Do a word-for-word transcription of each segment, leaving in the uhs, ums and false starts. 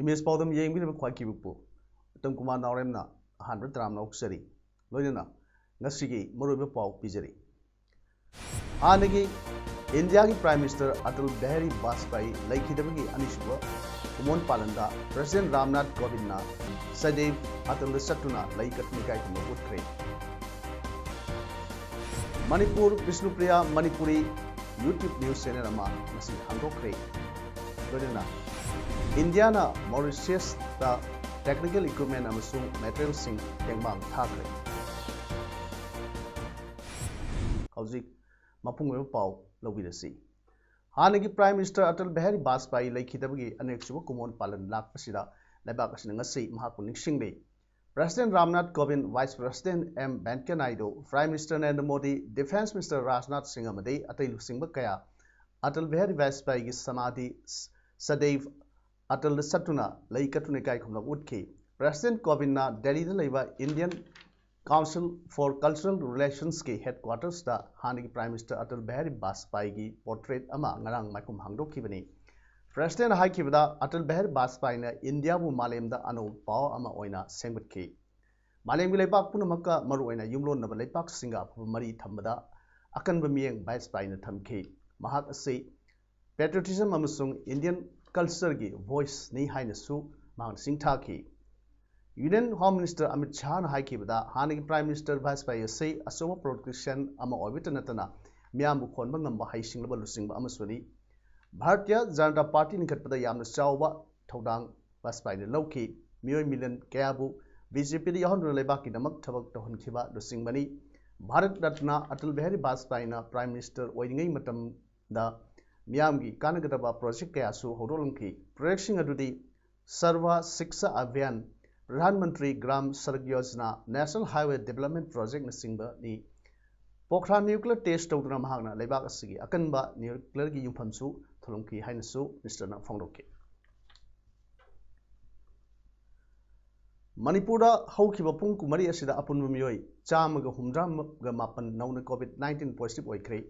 Image ꯄꯥꯎꯗꯝ ꯌꯦꯡꯕꯤꯔꯤꯕ ꯈ꯭ꯋꯥꯏ ꯀꯤꯕꯨꯛꯄꯨ ꯎꯠꯇꯝ ꯀꯨꯃꯥꯔ ꯅꯥꯎꯔꯦꯝꯅ ꯑꯍꯥꯟꯕ ꯇꯔꯥꯝꯅ ꯑꯣꯛꯆꯔꯤ꯫ ꯂꯣꯏꯅꯅ ꯉꯁꯤꯒꯤ ꯃꯔꯨꯑꯣꯏꯕ ꯄꯥꯎ ꯄꯤꯖꯔꯤ꯫ ꯍꯥꯟꯅꯒꯤ ꯏꯟꯗꯤꯌꯥꯒꯤ ꯄ꯭ꯔꯥꯏꯝ ꯃꯤꯅꯤꯁꯇꯔ ꯑꯇꯜ ꯕꯤꯍꯥꯔꯤ ꯕꯥꯖꯄꯥꯏ ꯂꯩꯈꯤꯗꯕꯒꯤ ꯑꯅꯤꯁꯨꯕ ꯀꯨꯃꯣꯟ ꯄꯥꯂꯟꯗ ꯄ꯭ꯔꯦꯁꯤꯗꯦꯟꯠ ꯔꯥꯝꯅꯥꯊ ꯀꯣꯕꯤꯟꯗꯅ ꯁꯗꯩꯕ ꯑꯇꯜꯗ ꯆꯠꯇꯨꯅ ꯂꯩ ꯀꯠꯇꯨꯅ ꯏꯀꯥꯏ ꯈꯨꯝꯅꯕ ꯎꯠꯈ꯭ꯔꯦ꯫ Manipur, ꯕꯤꯁꯅꯨꯄ꯭ꯔꯤꯌꯥ Manipuri YouTube news channel ꯑꯃ ꯉꯁꯤ ꯍꯥꯡꯗꯣꯛꯈ꯭ꯔꯦ꯫ ꯂꯣꯏꯅꯅ ꯏꯟꯗꯤꯌꯥꯅ ꯃꯣꯔꯤꯁꯤꯌꯁꯇ technical equipment ꯑꯃꯁꯨꯡ materialꯁꯤꯡ ꯇꯦꯡꯕꯥꯡ ꯊꯥꯈ꯭ꯔꯦ꯫ ꯍꯧꯖꯤꯛ ꯃꯄꯨꯡ ꯑꯣꯏꯕ ꯄꯥꯎ ꯂꯧꯕꯤꯔꯁꯤ꯫ ꯍꯥꯟꯅꯒꯤ ꯄ꯭ꯔꯥꯏꯝ ꯃꯤꯅꯤꯁꯇꯔ ꯑꯇꯜ ꯕꯤꯍꯥꯔꯤ ꯕꯥꯖꯄꯥꯏ ꯂꯩꯈꯤꯗꯕꯒꯤ ꯑꯅꯤꯔꯛꯁꯨꯕ ꯀꯨꯃꯣꯟ ꯄꯥꯂꯟ ꯂꯥꯛꯄꯁꯤꯗ ꯂꯩꯕꯥꯛ ꯑꯁꯤꯅ ꯉꯁꯤ ꯃꯍꯥꯛꯄꯨ ꯅꯤꯡꯁꯤꯡꯂꯦ꯫ President Ramnath Kovind, vice president M Venkaiah Naidu, prime minister Narendra Modi, defence minister Rajnath Singh ꯑꯃꯗꯤ ꯑꯇꯩ ꯂꯨꯆꯤꯡꯕ ꯀꯌꯥ ꯑꯇꯜ ꯕꯤꯍꯥꯔꯤ ꯕꯥꯖꯄꯥꯏꯒꯤ ꯁꯃꯥꯙꯤ ꯁ-, ꯁꯗꯩꯕ ꯑꯇꯜꯗ ꯆꯠꯇꯨꯅ ꯂꯩ ꯀꯠꯇꯨꯅ ꯏꯀꯥꯏ ꯈꯨꯝꯅꯕ ꯎꯠꯈꯤ꯫ ꯄ꯭ꯔꯦꯁꯤꯗꯦꯟꯠ ꯀꯣꯕꯤꯟꯗꯅ ꯗꯦꯜꯂꯤꯗ ꯂꯩꯕ Indian Council for Cultural Relationsꯀꯤ headquartersꯇ ꯍꯥꯟꯅꯒꯤ ꯄ꯭ꯔꯥꯏꯝ ꯃꯤꯅꯤꯁꯇꯔ ꯑꯇꯜ ꯕꯤꯍꯥꯔꯤ ꯕꯥꯖꯄꯥꯏꯒꯤ portrait ꯑꯃ ꯉꯔꯥꯡ ꯃꯥꯏꯈꯨꯝ ꯍꯥꯡꯗꯣꯛꯈꯤꯕꯅꯤ꯫ ꯄ꯭ꯔꯦꯁꯤꯗꯦꯟꯠꯅ ꯍꯥꯏꯈꯤꯕꯗ, ꯑꯇꯜ ꯕꯤꯍꯥꯔꯤ ꯕꯥꯖꯄꯥꯏꯅ ꯏꯟꯗꯤꯌꯥꯕꯨ ꯃꯥꯂꯦꯝꯗ ꯑꯅꯧꯕ ꯄꯥꯎ ꯑꯃ ꯑꯣꯏꯅ ꯁꯦꯝꯒꯠꯈꯤ꯫ ꯃꯥꯂꯦꯝꯒꯤ ꯂꯩꯕꯥꯛ ꯄꯨꯝꯅꯃꯛꯀ, ꯃꯔꯨꯑꯣꯏꯅ ꯌꯨꯝꯂꯣꯟꯅꯕ ꯂꯩꯕꯥꯛꯁꯤꯡꯒ ꯑꯐꯕ ꯃꯔꯤ ꯊꯝꯕꯗ ꯑꯀꯟꯕ ꯃꯤꯠꯌꯦꯡ ꯕꯥꯖꯄꯥꯏꯅ ꯊꯝꯈꯤ꯫ ꯃꯍꯥꯛ ꯑꯁꯤ patriotism ꯑꯃꯁꯨꯡ Indian cultureꯒꯤ voiceꯅꯤ ꯍꯥꯏꯅꯁꯨ ꯃꯍꯥꯛꯅ ꯁꯤꯡꯊꯥꯈꯤ꯫ Union Home Minister ꯑꯃꯤꯠ ꯁꯥꯍꯅ ꯍꯥꯏꯈꯤꯕꯗ, ꯍꯥꯟꯅꯒꯤ ꯄ꯭ꯔꯥꯏꯝ ꯃꯤꯅꯤꯁꯇꯔ ꯕꯥꯖꯄꯥꯏ ꯑꯁꯤ ꯑꯆꯧꯕ politician ꯑꯃ ꯑꯣꯏꯕꯇ ꯅꯠꯇꯅ ꯃꯤꯌꯥꯝꯕꯨ ꯈꯣꯟꯕ ꯉꯝꯕ ꯍꯩꯁꯤꯡꯂꯕ ꯂꯨꯆꯤꯡꯕ ꯑꯃꯁꯨꯅꯤ꯫ ꯚꯥꯔꯇꯤꯌ ꯖꯅꯇꯥ ꯄꯥꯔꯇꯤ ꯂꯤꯡꯈꯠꯄꯗ ꯌꯥꯝꯅ ꯆꯥꯎꯕ ꯊꯧꯗꯥꯡ ꯕꯥꯖꯄꯥꯏꯅ ꯂꯧꯈꯤ꯫ ꯃꯤꯑꯣꯏ ꯃꯤꯂꯤꯌꯟ ꯀꯌꯥꯕꯨ BJPꯗ ꯌꯥꯎꯍꯟꯗꯨꯅ ꯂꯩꯕꯥꯛꯀꯤꯗꯃꯛ ꯊꯕꯛ ꯇꯧꯍꯟꯈꯤꯕ ꯂꯨꯆꯤꯡꯕꯅꯤ꯫ ꯚꯥꯔꯠ ꯔꯠꯅ ꯑꯇꯜ ꯕꯤꯍꯥꯔꯤ ꯕꯥꯖꯄꯥꯏꯅ ꯄ꯭ꯔꯥꯏꯝ ꯃꯤꯅꯤꯁꯇꯔ ꯑꯣꯏꯔꯤꯉꯩ ꯃꯇꯝꯗ ꯃꯤꯌꯥꯝꯒꯤ ꯀꯥꯟꯅꯒꯗꯕ ꯄ꯭ꯔꯣꯖꯦꯛ ꯀꯌꯥꯁꯨ ꯍꯧꯗꯣꯛꯂꯝꯈꯤ꯫ ꯄ꯭ꯔꯣꯖꯦꯛꯁꯤꯡ ꯑꯗꯨꯗꯤ ꯁꯔꯚ ꯁꯤꯛꯁꯥ Abhiyan, Pradhan Mantri Gram Sadak Yojana, national highway development ꯄ꯭ꯔꯣꯖꯦꯛꯅꯆꯤꯡꯕꯅꯤ꯫ ꯄꯣꯈ꯭ꯔꯥꯟ ꯅ꯭ꯌꯨꯀ꯭ꯂꯤꯌꯔ ꯇꯦꯁ ꯇꯧꯗꯨꯅ ꯃꯍꯥꯛꯅ ꯂꯩꯕꯥꯛ ꯑꯁꯤꯒꯤ ꯑꯀꯟꯕ ꯅ꯭ꯌꯨꯀ꯭ꯂꯤꯌꯔꯒꯤ ꯌꯨꯝꯐꯝꯁꯨ ꯊꯣꯜꯂꯝꯈꯤ ꯍꯥꯏꯅꯁꯨ ꯃꯤꯅꯤꯁꯇꯔꯅ ꯐꯣꯡꯗꯣꯛꯈꯤ꯫ ꯃꯅꯤꯄꯨꯔꯗ ꯍꯧꯈꯤꯕ ꯄꯨꯡ ꯀꯨꯟꯃꯔꯤ ꯑꯁꯤꯗ ꯑꯄꯨꯟꯕ ꯃꯤꯑꯣꯏ ꯆꯥꯝꯃꯒ ꯍꯨꯝꯗ꯭ꯔꯥꯒ ꯃꯥꯄꯟ ꯅꯧꯅ ꯀꯣꯚꯤꯗ ꯅꯥꯏꯟꯇꯤꯟ ꯄꯣꯖꯤꯇꯤꯚ ꯑꯣꯏꯈ꯭ꯔꯦ꯫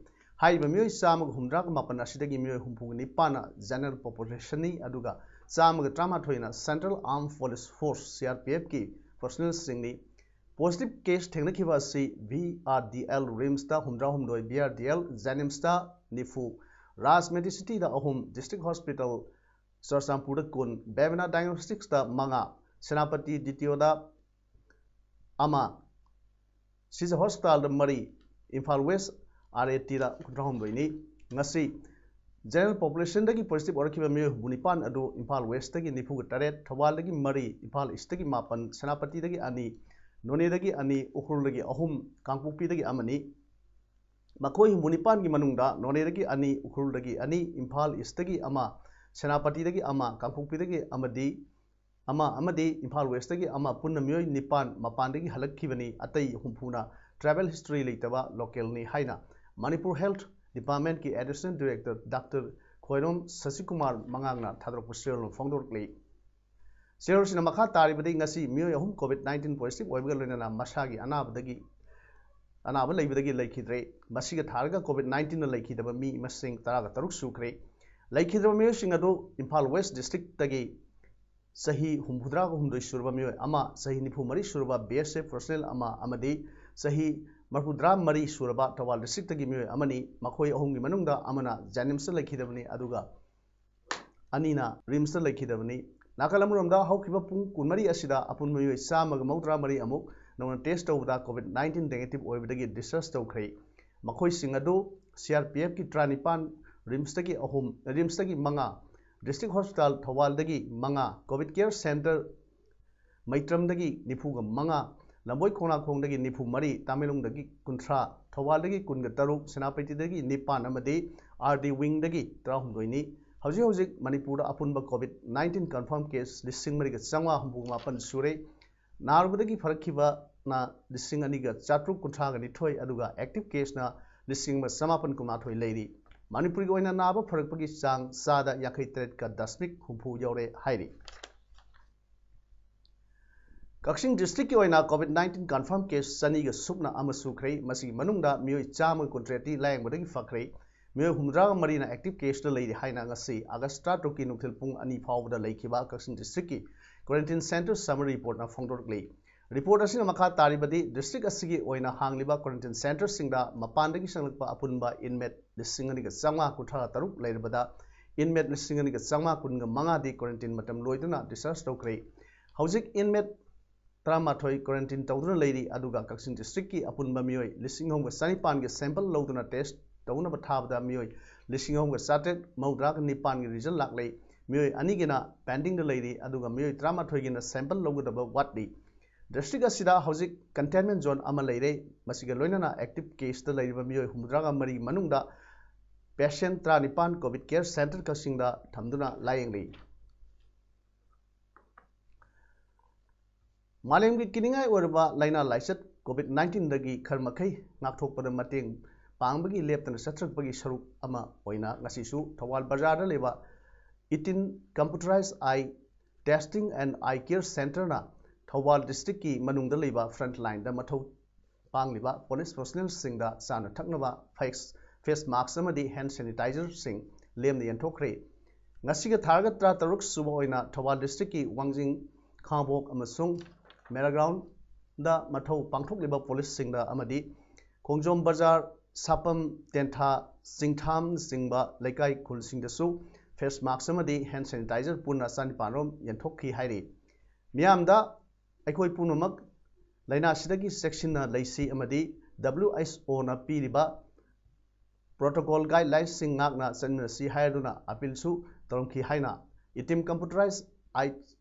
ꯍꯥꯏꯔꯤꯕ ꯃꯤꯑꯣꯏ ꯆꯥꯝꯃꯒ ꯍꯨꯝꯗ꯭ꯔꯥꯒ ꯃꯥꯄꯟ ꯑꯁꯤꯗꯒꯤ ꯃꯤꯑꯣꯏ ꯍꯨꯝꯐꯨꯒ ꯅꯤꯄꯥꯟꯅ ꯖꯦꯅꯔꯦꯜ ꯄꯣꯄꯨꯂꯦꯁꯟꯅꯤ, ꯑꯗꯨꯒ ꯆꯥꯝꯃꯒ ꯇꯔꯥꯃꯥꯊꯣꯏꯅ central armed police force, C R P ꯑꯦꯐꯀꯤ ꯄꯔꯁꯣꯅꯦꯜꯁꯤꯡꯅꯤ꯫ ꯄꯣꯖꯤꯇꯤꯚ ꯀꯦꯁ ꯊꯦꯡꯅꯈꯤꯕ ꯑꯁꯤ ꯚꯤ ꯑꯥꯔ ꯗꯤ ꯑꯦꯜ ꯔꯤꯝꯁꯇ ꯍꯨꯝꯗ꯭ꯔꯥꯍꯨꯝꯗꯣꯏ, ꯚꯤ ꯑꯥꯔ ꯗꯤ ꯑꯦꯜ ꯖꯦꯅꯤꯝꯁꯇ ꯅꯤꯐꯨ, ꯔꯥꯖ ꯃꯦꯗꯤꯁꯤꯇꯤꯗ ꯑꯍꯨꯝ, ꯗꯤꯁꯇ꯭ꯔꯤꯛ ꯍꯣꯁꯄꯤꯇꯥꯜ ꯆꯨꯔꯆꯥꯟꯄꯨꯔꯗ ꯀꯨꯟ, ꯕꯦꯕꯤꯅꯥ ꯗꯥꯏꯒꯅꯣꯁꯇꯤꯛꯁꯇ ꯃꯉꯥ, ꯁꯦꯅꯥꯄꯇꯤ ꯗꯤ ꯇꯤ ꯑꯣꯗ ꯑꯃ, ꯁꯤꯖ ꯍꯣꯁꯄꯤꯇꯥꯜꯗ ꯃꯔꯤ, ꯏꯝꯐꯥꯜ ꯋꯦꯁ ꯑꯥꯔ ꯑꯦ ꯇꯤꯗ ꯀꯨꯟꯊ꯭ꯔꯥꯍꯨꯝꯗꯣꯏꯅꯤ꯫ ꯉꯁꯤ ꯖꯦꯅꯔꯦꯜ ꯄꯣꯄꯨꯂꯦꯁꯟꯗꯒꯤ ꯄꯣꯖꯤꯇꯤꯚ ꯑꯣꯏꯔꯛꯈꯤꯕ ꯃꯤꯑꯣꯏ ꯍꯨꯝꯐꯨ ꯅꯤꯄꯥꯟ ꯑꯗꯨ ꯏꯝꯐꯥꯜ ꯋꯦꯁꯇꯒꯤ ꯅꯤꯐꯨꯒ ꯇꯔꯦꯠ, ꯊꯧꯕꯥꯜꯗꯒꯤ ꯃꯔꯤ, ꯏꯝꯐꯥꯜ ꯏꯁꯇꯒꯤ ꯃꯥꯄꯟ, ꯁꯦꯅꯥꯄꯇꯤꯗꯒꯤ ꯑꯅꯤ, ꯅꯣꯅꯦꯗꯒꯤ ꯑꯅꯤ, ꯎꯈ꯭ꯔꯨꯜꯗꯒꯤ ꯑꯍꯨꯝ, ꯀꯥꯡꯄꯣꯛꯄꯤꯗꯒꯤ ꯑꯃꯅꯤ꯫ ꯃꯈꯣꯏ ꯍꯨꯝꯐꯨ ꯅꯤꯄꯥꯟꯒꯤ ꯃꯅꯨꯡꯗ ꯅꯣꯅꯦꯗꯒꯤ ꯑꯅꯤ, ꯎꯈ꯭ꯔꯨꯜꯗꯒꯤ ꯑꯅꯤ, ꯏꯝꯐꯥꯜ ꯏꯁꯇꯒꯤ ꯑꯃ, ꯁꯦꯅꯥꯄꯇꯤꯗꯒꯤ ꯑꯃ, ꯀꯥꯡꯄꯣꯛꯄꯤꯗꯒꯤ ꯑꯃꯗꯤ ꯑꯃ ꯑꯃꯗꯤ ꯏꯝꯐꯥꯜ ꯋꯦꯁꯇꯒꯤ ꯑꯃ, ꯄꯨꯟꯅ ꯃꯤꯑꯣꯏ ꯅꯤꯄꯥꯟ ꯃꯄꯥꯟꯗꯒꯤ ꯍꯜꯂꯛꯈꯤꯕꯅꯤ꯫ ꯑꯇꯩ ꯍꯨꯝꯐꯨꯅ ꯇ꯭ꯔꯥꯏꯕꯦꯜ ꯍꯤꯁꯇ꯭ꯔꯤ ꯂꯩꯇꯕ ꯂꯣꯀꯦꯜꯅꯤ ꯍꯥꯏꯅ ꯃꯅꯤꯄꯨꯔ ꯍꯦꯜꯊ ꯗꯤꯄꯥꯔꯠꯃꯦꯟꯠꯀꯤ additional director doctor Khoirom Sasikumar ꯃꯉꯥꯡꯅ ꯊꯥꯗꯣꯔꯛꯄ ꯆꯦꯔꯣꯜ ꯑꯃ ꯐꯣꯡꯗꯣꯔꯛꯂꯤ꯫ ꯆꯦꯔꯣꯜꯁꯤꯅ ꯃꯈꯥ ꯇꯥꯔꯤꯕꯗꯤ, ꯉꯁꯤ ꯃꯤꯑꯣꯏ ꯑꯍꯨꯝ ꯀꯣꯚꯤꯗ ꯅꯥꯏꯟꯇꯤꯟ ꯄꯣꯖꯤꯇꯤꯚ ꯑꯣꯏꯕꯒ ꯂꯣꯏꯅꯅ ꯃꯁꯥꯒꯤ ꯑꯅꯥꯕꯗꯒꯤ, ꯑꯅꯥꯕ ꯂꯩꯕꯗꯒꯤ ꯂꯩꯈꯤꯗ꯭ꯔꯦ꯫ ꯃꯁꯤꯒ ꯊꯥꯔꯒ ꯀꯣꯚꯤꯗ ꯅꯥꯏꯟꯇꯤꯟꯅ ꯂꯩꯈꯤꯗꯕ ꯃꯤ ꯃꯁꯤꯡ ꯇꯔꯥꯒ ꯇꯔꯨꯛ ꯁꯨꯈ꯭ꯔꯦ꯫ ꯂꯩꯈꯤꯗ꯭ꯔꯕ ꯃꯤꯑꯣꯏꯁꯤꯡ ꯑꯗꯨ ꯏꯝꯐꯥꯜ ꯋꯦꯁ ꯗꯤꯁꯇ꯭ꯔꯤꯛꯇꯒꯤ ꯆꯍꯤ ꯍꯨꯝꯐꯨꯇꯔꯥꯒ ꯍꯨꯝꯗꯣꯏ ꯁꯨꯔꯕ ꯃꯤꯑꯣꯏ ꯑꯃ, ꯆꯍꯤ ꯅꯤꯐꯨ ꯃꯔꯤ ꯁꯨꯔꯕ ꯕꯤ ꯑꯦꯁ ꯑꯦꯐ ꯄꯔꯁꯣꯅꯦꯜ ꯑꯃ ꯑꯃꯗꯤ ꯆꯍꯤ ꯃꯔꯤꯐꯨꯇꯔꯥ ꯃꯔꯤ ꯁꯨꯔꯕ ꯊꯧꯕꯥꯜ ꯗꯤꯁꯇ꯭ꯔꯤꯛꯇꯒꯤ ꯃꯤꯑꯣꯏ ꯑꯃꯅꯤ꯫ ꯃꯈꯣꯏ ꯑꯍꯨꯝꯒꯤ ꯃꯅꯨꯡꯗ ꯑꯃꯅ ꯖꯦꯅꯤꯝꯁꯇ ꯂꯩꯈꯤꯗꯕꯅꯤ, ꯑꯗꯨꯒ ꯑꯅꯤꯅ ꯔꯤꯝꯁꯇ ꯂꯩꯈꯤꯗꯕꯅꯤ꯫ ꯅꯥꯀꯜ ꯑꯃꯔꯣꯝꯗ, ꯍꯧꯈꯤꯕ ꯄꯨꯡ ꯀꯨꯟꯃꯔꯤ ꯑꯁꯤꯗ ꯑꯄꯨꯟꯕ ꯃꯤꯑꯣꯏ ꯆꯥꯝꯃꯒ ꯃꯧꯗ꯭ꯔꯥ ꯃꯔꯤ ꯑꯃꯨꯛ ꯅꯧꯅ ꯇꯦꯁ ꯇꯧꯕꯗ ꯀꯣꯚꯤꯗ ꯅꯥꯏꯟꯇꯤꯟ ꯅꯦꯒꯦꯇꯤꯚ ꯑꯣꯏꯕꯗꯒꯤ ꯗꯤꯁꯆꯥꯔꯖ ꯇꯧꯈ꯭ꯔꯦ꯫ ꯃꯈꯣꯏꯁꯤꯡ ꯑꯗꯨ ꯁꯤ ꯑꯥꯔ ꯄꯤ ꯑꯦꯐꯀꯤ ꯇꯔꯥꯅꯤꯄꯥꯟ, ꯔꯤꯝꯁꯇꯒꯤ ꯑꯍꯨꯝ, ꯔꯤꯝꯁꯇꯒꯤ ꯃꯉꯥ, ꯗꯤꯁꯇ꯭ꯔꯤꯛ ꯍꯣꯁꯄꯤꯇꯥꯜ ꯊꯧꯕꯥꯜꯗꯒꯤ ꯃꯉꯥ, ꯀꯣꯚꯤꯗ ꯀꯦꯌꯔ ꯁꯦꯟꯇꯔ ꯃꯩꯇ꯭ꯔꯝꯗꯒꯤ ꯅꯤꯐꯨꯒ ꯃꯉꯥ, ꯂꯝꯕꯣꯏ ꯈꯣꯡꯅꯥꯡꯈꯣꯡꯗꯒꯤ ꯅꯤꯐꯨ ꯃꯔꯤ, ꯇꯥꯃꯦꯡꯂꯣꯡꯗꯒꯤ ꯀꯨꯟꯊ꯭ꯔꯥ, ꯊꯧꯕꯥꯜꯗꯒꯤ ꯀꯨꯟꯒ ꯇꯔꯨꯛ, ꯁꯦꯅꯥꯄꯇꯤꯗꯒꯤ ꯅꯤꯄꯥꯟ ꯑꯃꯗꯤ ꯑꯥꯔ ꯗꯤ ꯋꯤꯡꯗꯒꯤ ꯇꯔꯥꯍꯨꯝꯗꯣꯏꯅꯤ꯫ ꯍꯧꯖꯤꯛ ꯍꯧꯖꯤꯛ ꯃꯅꯤꯄꯨꯔꯗ ꯑꯄꯨꯟꯕ ꯀꯣꯚꯤꯗ ꯅꯥꯏꯟꯇꯤꯟ ꯀꯟꯐꯥꯔꯝ ꯀꯦꯁ ꯂꯤꯁꯤꯡ ꯃꯔꯤꯒ ꯆꯥꯝꯃꯉꯥ ꯍꯨꯝꯐꯨ ꯃꯥꯄꯟ ꯁꯨꯔꯦ꯫ ꯅꯥꯔꯨꯕꯗꯒꯤ ꯐꯔꯛꯈꯤꯕꯅ ꯂꯤꯁꯤꯡ ꯑꯅꯤꯒ ꯆꯥꯇ꯭ꯔꯨꯛ ꯀꯨꯟꯊ꯭ꯔꯥꯒ ꯅꯤꯊꯣꯏ, ꯑꯗꯨꯒ ꯑꯦꯛꯇꯤꯚ ꯀꯦꯁꯅ ꯂꯤꯁꯤꯡ ꯑꯃ ꯆꯃꯥꯄꯟ ꯀꯨꯟꯃꯥꯊꯣꯏ ꯂꯩꯔꯤ꯫ ꯃꯅꯤꯄꯨꯔꯒꯤ ꯑꯣꯏꯅ ꯅꯥꯕ ꯐꯔꯛꯄꯒꯤ ꯆꯥꯡ ꯆꯥꯗ ꯌꯥꯡꯈꯩ ꯇꯔꯦꯠꯀ ꯗꯁꯃꯤꯛ ꯍꯨꯝꯐꯨ ꯌꯧꯔꯦ ꯍꯥꯏꯔꯤ꯫ ꯀꯛꯆꯤꯡ ꯗꯤꯁꯇ꯭ꯔꯤꯛꯀꯤ ꯑꯣꯏꯅ ꯀꯣꯚꯤꯗ ꯅꯥꯏꯟꯇꯤꯟ ꯀꯟꯐꯥꯔꯝ ꯀꯦꯁ ꯆꯅꯤꯒ ꯁꯨꯞꯅ ꯑꯃ ꯁꯨꯈ꯭ꯔꯦ꯫ ꯃꯁꯤꯒꯤ ꯃꯅꯨꯡꯗ ꯃꯤꯑꯣꯏ ꯆꯥꯝꯃꯒ ꯀꯨꯟꯇꯔꯦꯠꯇꯤ ꯂꯥꯌꯦꯡꯕꯗꯒꯤ ꯐꯈ꯭ꯔꯦ꯫ ꯃꯤꯑꯣꯏ ꯍꯨꯝꯐꯨꯇꯔꯥꯒ ꯃꯔꯤꯅ ꯑꯦꯛꯇꯤꯚ ꯀꯦꯁꯇ ꯂꯩꯔꯤ ꯍꯥꯏꯅ ꯉꯁꯤ ꯑꯥꯒꯁ ꯇꯔꯥꯇꯔꯨꯛꯀꯤ ꯅꯨꯡꯊꯤꯜ ꯄꯨꯡ ꯑꯅꯤ ꯐꯥꯎꯕꯗ ꯂꯩꯈꯤꯕ ꯀꯛꯆꯤꯡ ꯗꯤꯁꯇ꯭ꯔꯤꯛꯀꯤ ꯀ꯭ꯋꯥꯔꯦꯟꯇꯤꯟ ꯁꯦꯟꯇꯔ ꯁꯃꯔꯤ ꯔꯤꯄꯣꯔꯠꯅ ꯐꯣꯡꯗꯣꯔꯛꯂꯤ꯫ ꯔꯤꯄꯣꯔꯠ ꯑꯁꯤꯅ ꯃꯈꯥ ꯇꯥꯔꯤꯕꯗꯤ, ꯗꯤꯁꯇ꯭ꯔꯤꯛ ꯑꯁꯤꯒꯤ ꯑꯣꯏꯅ ꯍꯥꯡꯂꯤꯕ ꯀ꯭ꯋꯥꯔꯦꯟꯇꯤꯟ ꯁꯦꯟꯇꯔꯁꯤꯡꯗ ꯃꯄꯥꯟꯗꯒꯤ ꯆꯪꯂꯛꯄ ꯑꯄꯨꯟꯕ ꯏꯟꯃꯦꯠ ꯂꯤꯁꯤꯡ ꯑꯅꯤꯒ ꯆꯥꯝꯃꯉꯥ ꯀꯨꯟꯊ꯭ꯔꯥ ꯇꯔꯨꯛ ꯂꯩꯔꯕꯗ, ꯏꯟꯃꯦꯠ ꯂꯤꯁꯤꯡ ꯑꯅꯤꯒ ꯆꯥꯝꯃꯉꯥ ꯀꯨꯟꯒ ꯃꯉꯥꯗꯤ ꯀ꯭ꯋꯥꯔꯦꯟꯇꯤꯟ ꯃꯇꯝ ꯂꯣꯏꯗꯨꯅ ꯗꯤꯁꯆꯥꯔꯖ ꯇꯧꯈ꯭ꯔꯦ꯫ ꯍꯧꯖꯤꯛ ꯏꯟꯃꯦꯠ ꯇꯔꯥꯃꯥꯊꯣꯏ ꯀ꯭ꯋꯥꯔꯦꯟꯇꯤꯟ ꯇꯧꯗꯨꯅ ꯂꯩꯔꯤ, ꯑꯗꯨꯒ ꯀꯛꯆꯤꯡ ꯗꯤꯁꯇ꯭ꯔꯤꯛꯀꯤ ꯑꯄꯨꯟꯕ ꯃꯤꯑꯣꯏ ꯂꯤꯁꯤꯡ ꯑꯍꯨꯝꯒ ꯆꯅꯤꯄꯥꯟꯒꯤ ꯁꯦꯝꯄꯜ ꯂꯧꯗꯨꯅ ꯇꯦꯁ ꯇꯧꯅꯕ ꯊꯥꯕꯗ ꯃꯤꯑꯣꯏ ꯂꯤꯁꯤꯡ ꯑꯍꯨꯝꯒ ꯆꯥꯇ꯭ꯔꯦꯠ ꯃꯧꯗ꯭ꯔꯥꯒ ꯅꯤꯄꯥꯟꯒꯤ ꯔꯤꯖꯜ ꯂꯥꯛꯂꯦ꯫ ꯃꯤꯑꯣꯏ ꯑꯅꯤꯒꯤꯅ ꯄꯦꯟꯗꯤꯡꯗ ꯂꯩꯔꯤ, ꯑꯗꯨꯒ ꯃꯤꯑꯣꯏ ꯇꯔꯥꯃꯥꯊꯣꯏꯒꯤꯅ ꯁꯦꯝꯄꯜ ꯂꯧꯒꯗꯕ ꯋꯥꯠꯂꯤ꯫ ꯗꯤꯁꯇ꯭ꯔꯤꯛ ꯑꯁꯤꯗ ꯍꯧꯖꯤꯛ ꯀꯟꯇꯦꯟꯃꯦꯟ ꯖꯣꯟ ꯑꯃ ꯂꯩꯔꯦ꯫ ꯃꯁꯤꯒ ꯂꯣꯏꯅꯅ ꯑꯦꯛꯇꯤꯚ ꯀꯦꯁꯇ ꯂꯩꯔꯤꯕ ꯃꯤꯑꯣꯏ ꯍꯨꯝꯐꯨꯇꯔꯥꯒ ꯃꯔꯤ ꯃꯅꯨꯡꯗ ꯄꯦꯁꯦꯟ ꯇꯔꯥꯅꯤꯄꯥꯟ ꯀꯣꯚꯤꯗ ꯀꯦꯌꯔ ꯁꯦꯟꯇꯔ ꯀꯛꯆꯤꯡꯗ ꯊꯝꯗꯨꯅ ꯂꯥꯌꯦꯡꯂꯤ꯫ ꯃꯥꯂꯦꯝꯒꯤ ꯀꯤꯅꯤꯡꯉꯥꯏ ꯑꯣꯏꯔꯕ ꯂꯥꯏꯅꯥ ꯂꯥꯏꯆꯠ ꯀꯣꯚꯤꯗ ꯅꯥꯏꯟꯇꯤꯟꯗꯒꯤ ꯈꯔ ꯃꯈꯩ ꯉꯥꯛꯊꯣꯛꯄꯗ ꯃꯇꯦꯡ ꯄꯥꯡꯕꯒꯤ ꯂꯦꯞꯇꯅ ꯆꯠꯊꯔꯛꯄꯒꯤ ꯁꯔꯨꯛ ꯑꯃ ꯑꯣꯏꯅ ꯉꯁꯤꯁꯨ ꯊꯧꯕꯥꯜ ꯕꯖꯥꯔꯗ ꯂꯩꯕ ꯏꯇꯤꯟ Computerized Eye Testing and Eye Care Centreꯅ Thoubal ꯗꯤꯁꯇ꯭ꯔꯤꯛꯀꯤ ꯃꯅꯨꯡꯗ ꯂꯩꯕ ꯐ꯭ꯔꯟꯠ ꯂꯥꯏꯟꯗ ꯃꯊꯧ ꯄꯥꯡꯂꯤꯕ ꯄꯨꯂꯤꯁ ꯄꯔꯁꯣꯅꯦꯜꯁꯤꯡꯗ ꯆꯥꯅ ꯊꯛꯅꯕ ꯐꯦꯁ, ꯐꯦꯁ ꯃꯥꯛꯁ ꯑꯃꯗꯤ ꯍꯦꯟ ꯁꯦꯅꯤꯇꯥꯏꯖꯔꯁꯤꯡ ꯂꯦꯝꯅ ꯌꯦꯟꯊꯣꯛꯈ꯭ꯔꯦ꯫ ꯉꯁꯤꯒ ꯊꯥꯔꯒ ꯇꯔꯥꯇꯔꯨꯛ ꯁꯨꯕ ꯑꯣꯏꯅ ꯊꯧꯕꯥꯜ ꯗꯤꯁꯇ꯭ꯔꯤꯛꯀꯤ ꯋꯥꯡꯖꯤꯡ, ꯈꯥꯉꯕꯣꯛ ꯑꯃꯁꯨꯡ ꯃꯦꯔꯥꯒ꯭ꯔꯥꯎꯟꯗ ꯃꯊꯧ ꯄꯥꯡꯊꯣꯛꯂꯤꯕ ꯄꯨꯂꯤꯁꯁꯤꯡꯗ ꯑꯃꯗꯤ ꯈꯣꯡꯖꯣꯝ ꯕꯖꯥꯔ, ꯁꯥꯄꯝ, ꯇꯦꯟꯊꯥ, ꯆꯤꯡꯊꯥꯝꯅꯆꯤꯡꯕ ꯂꯩꯀꯥꯏ ꯈꯨꯜꯁꯤꯡꯗꯁꯨ ꯐꯦꯁ ꯃꯥꯛꯁ ꯑꯃꯗꯤ ꯍꯦꯟ ꯁꯦꯅꯤꯇꯥꯏꯖꯔ ꯄꯨꯟꯅ ꯆꯥꯅꯤꯄꯥꯟ ꯔꯣꯝ ꯌꯦꯟꯊꯣꯛꯈꯤ ꯍꯥꯏꯔꯤ꯫ ꯃꯤꯌꯥꯝꯗ ꯑꯩꯈꯣꯏ ꯄꯨꯝꯅꯃꯛ ꯂꯥꯏꯅꯥꯁꯤꯗꯒꯤ ꯆꯦꯛꯁꯤꯟꯅ ꯂꯩꯁꯤ ꯑꯃꯗꯤ ꯗꯕ꯭ꯂꯤꯎ ꯑꯩꯆ ꯑꯣꯅ ꯄꯤꯔꯤꯕ ꯄ꯭ꯔꯣꯇꯣꯀꯣꯜ ꯒꯥꯏꯗꯂꯥꯏꯟꯁꯤꯡ ꯉꯥꯛꯅ ꯆꯠꯃꯤꯟꯅꯁꯤ ꯍꯥꯏꯗꯨꯅ ꯑꯄꯤꯜꯁꯨ ꯇꯧꯔꯝꯈꯤ ꯍꯥꯏꯅ item Computerized Eye,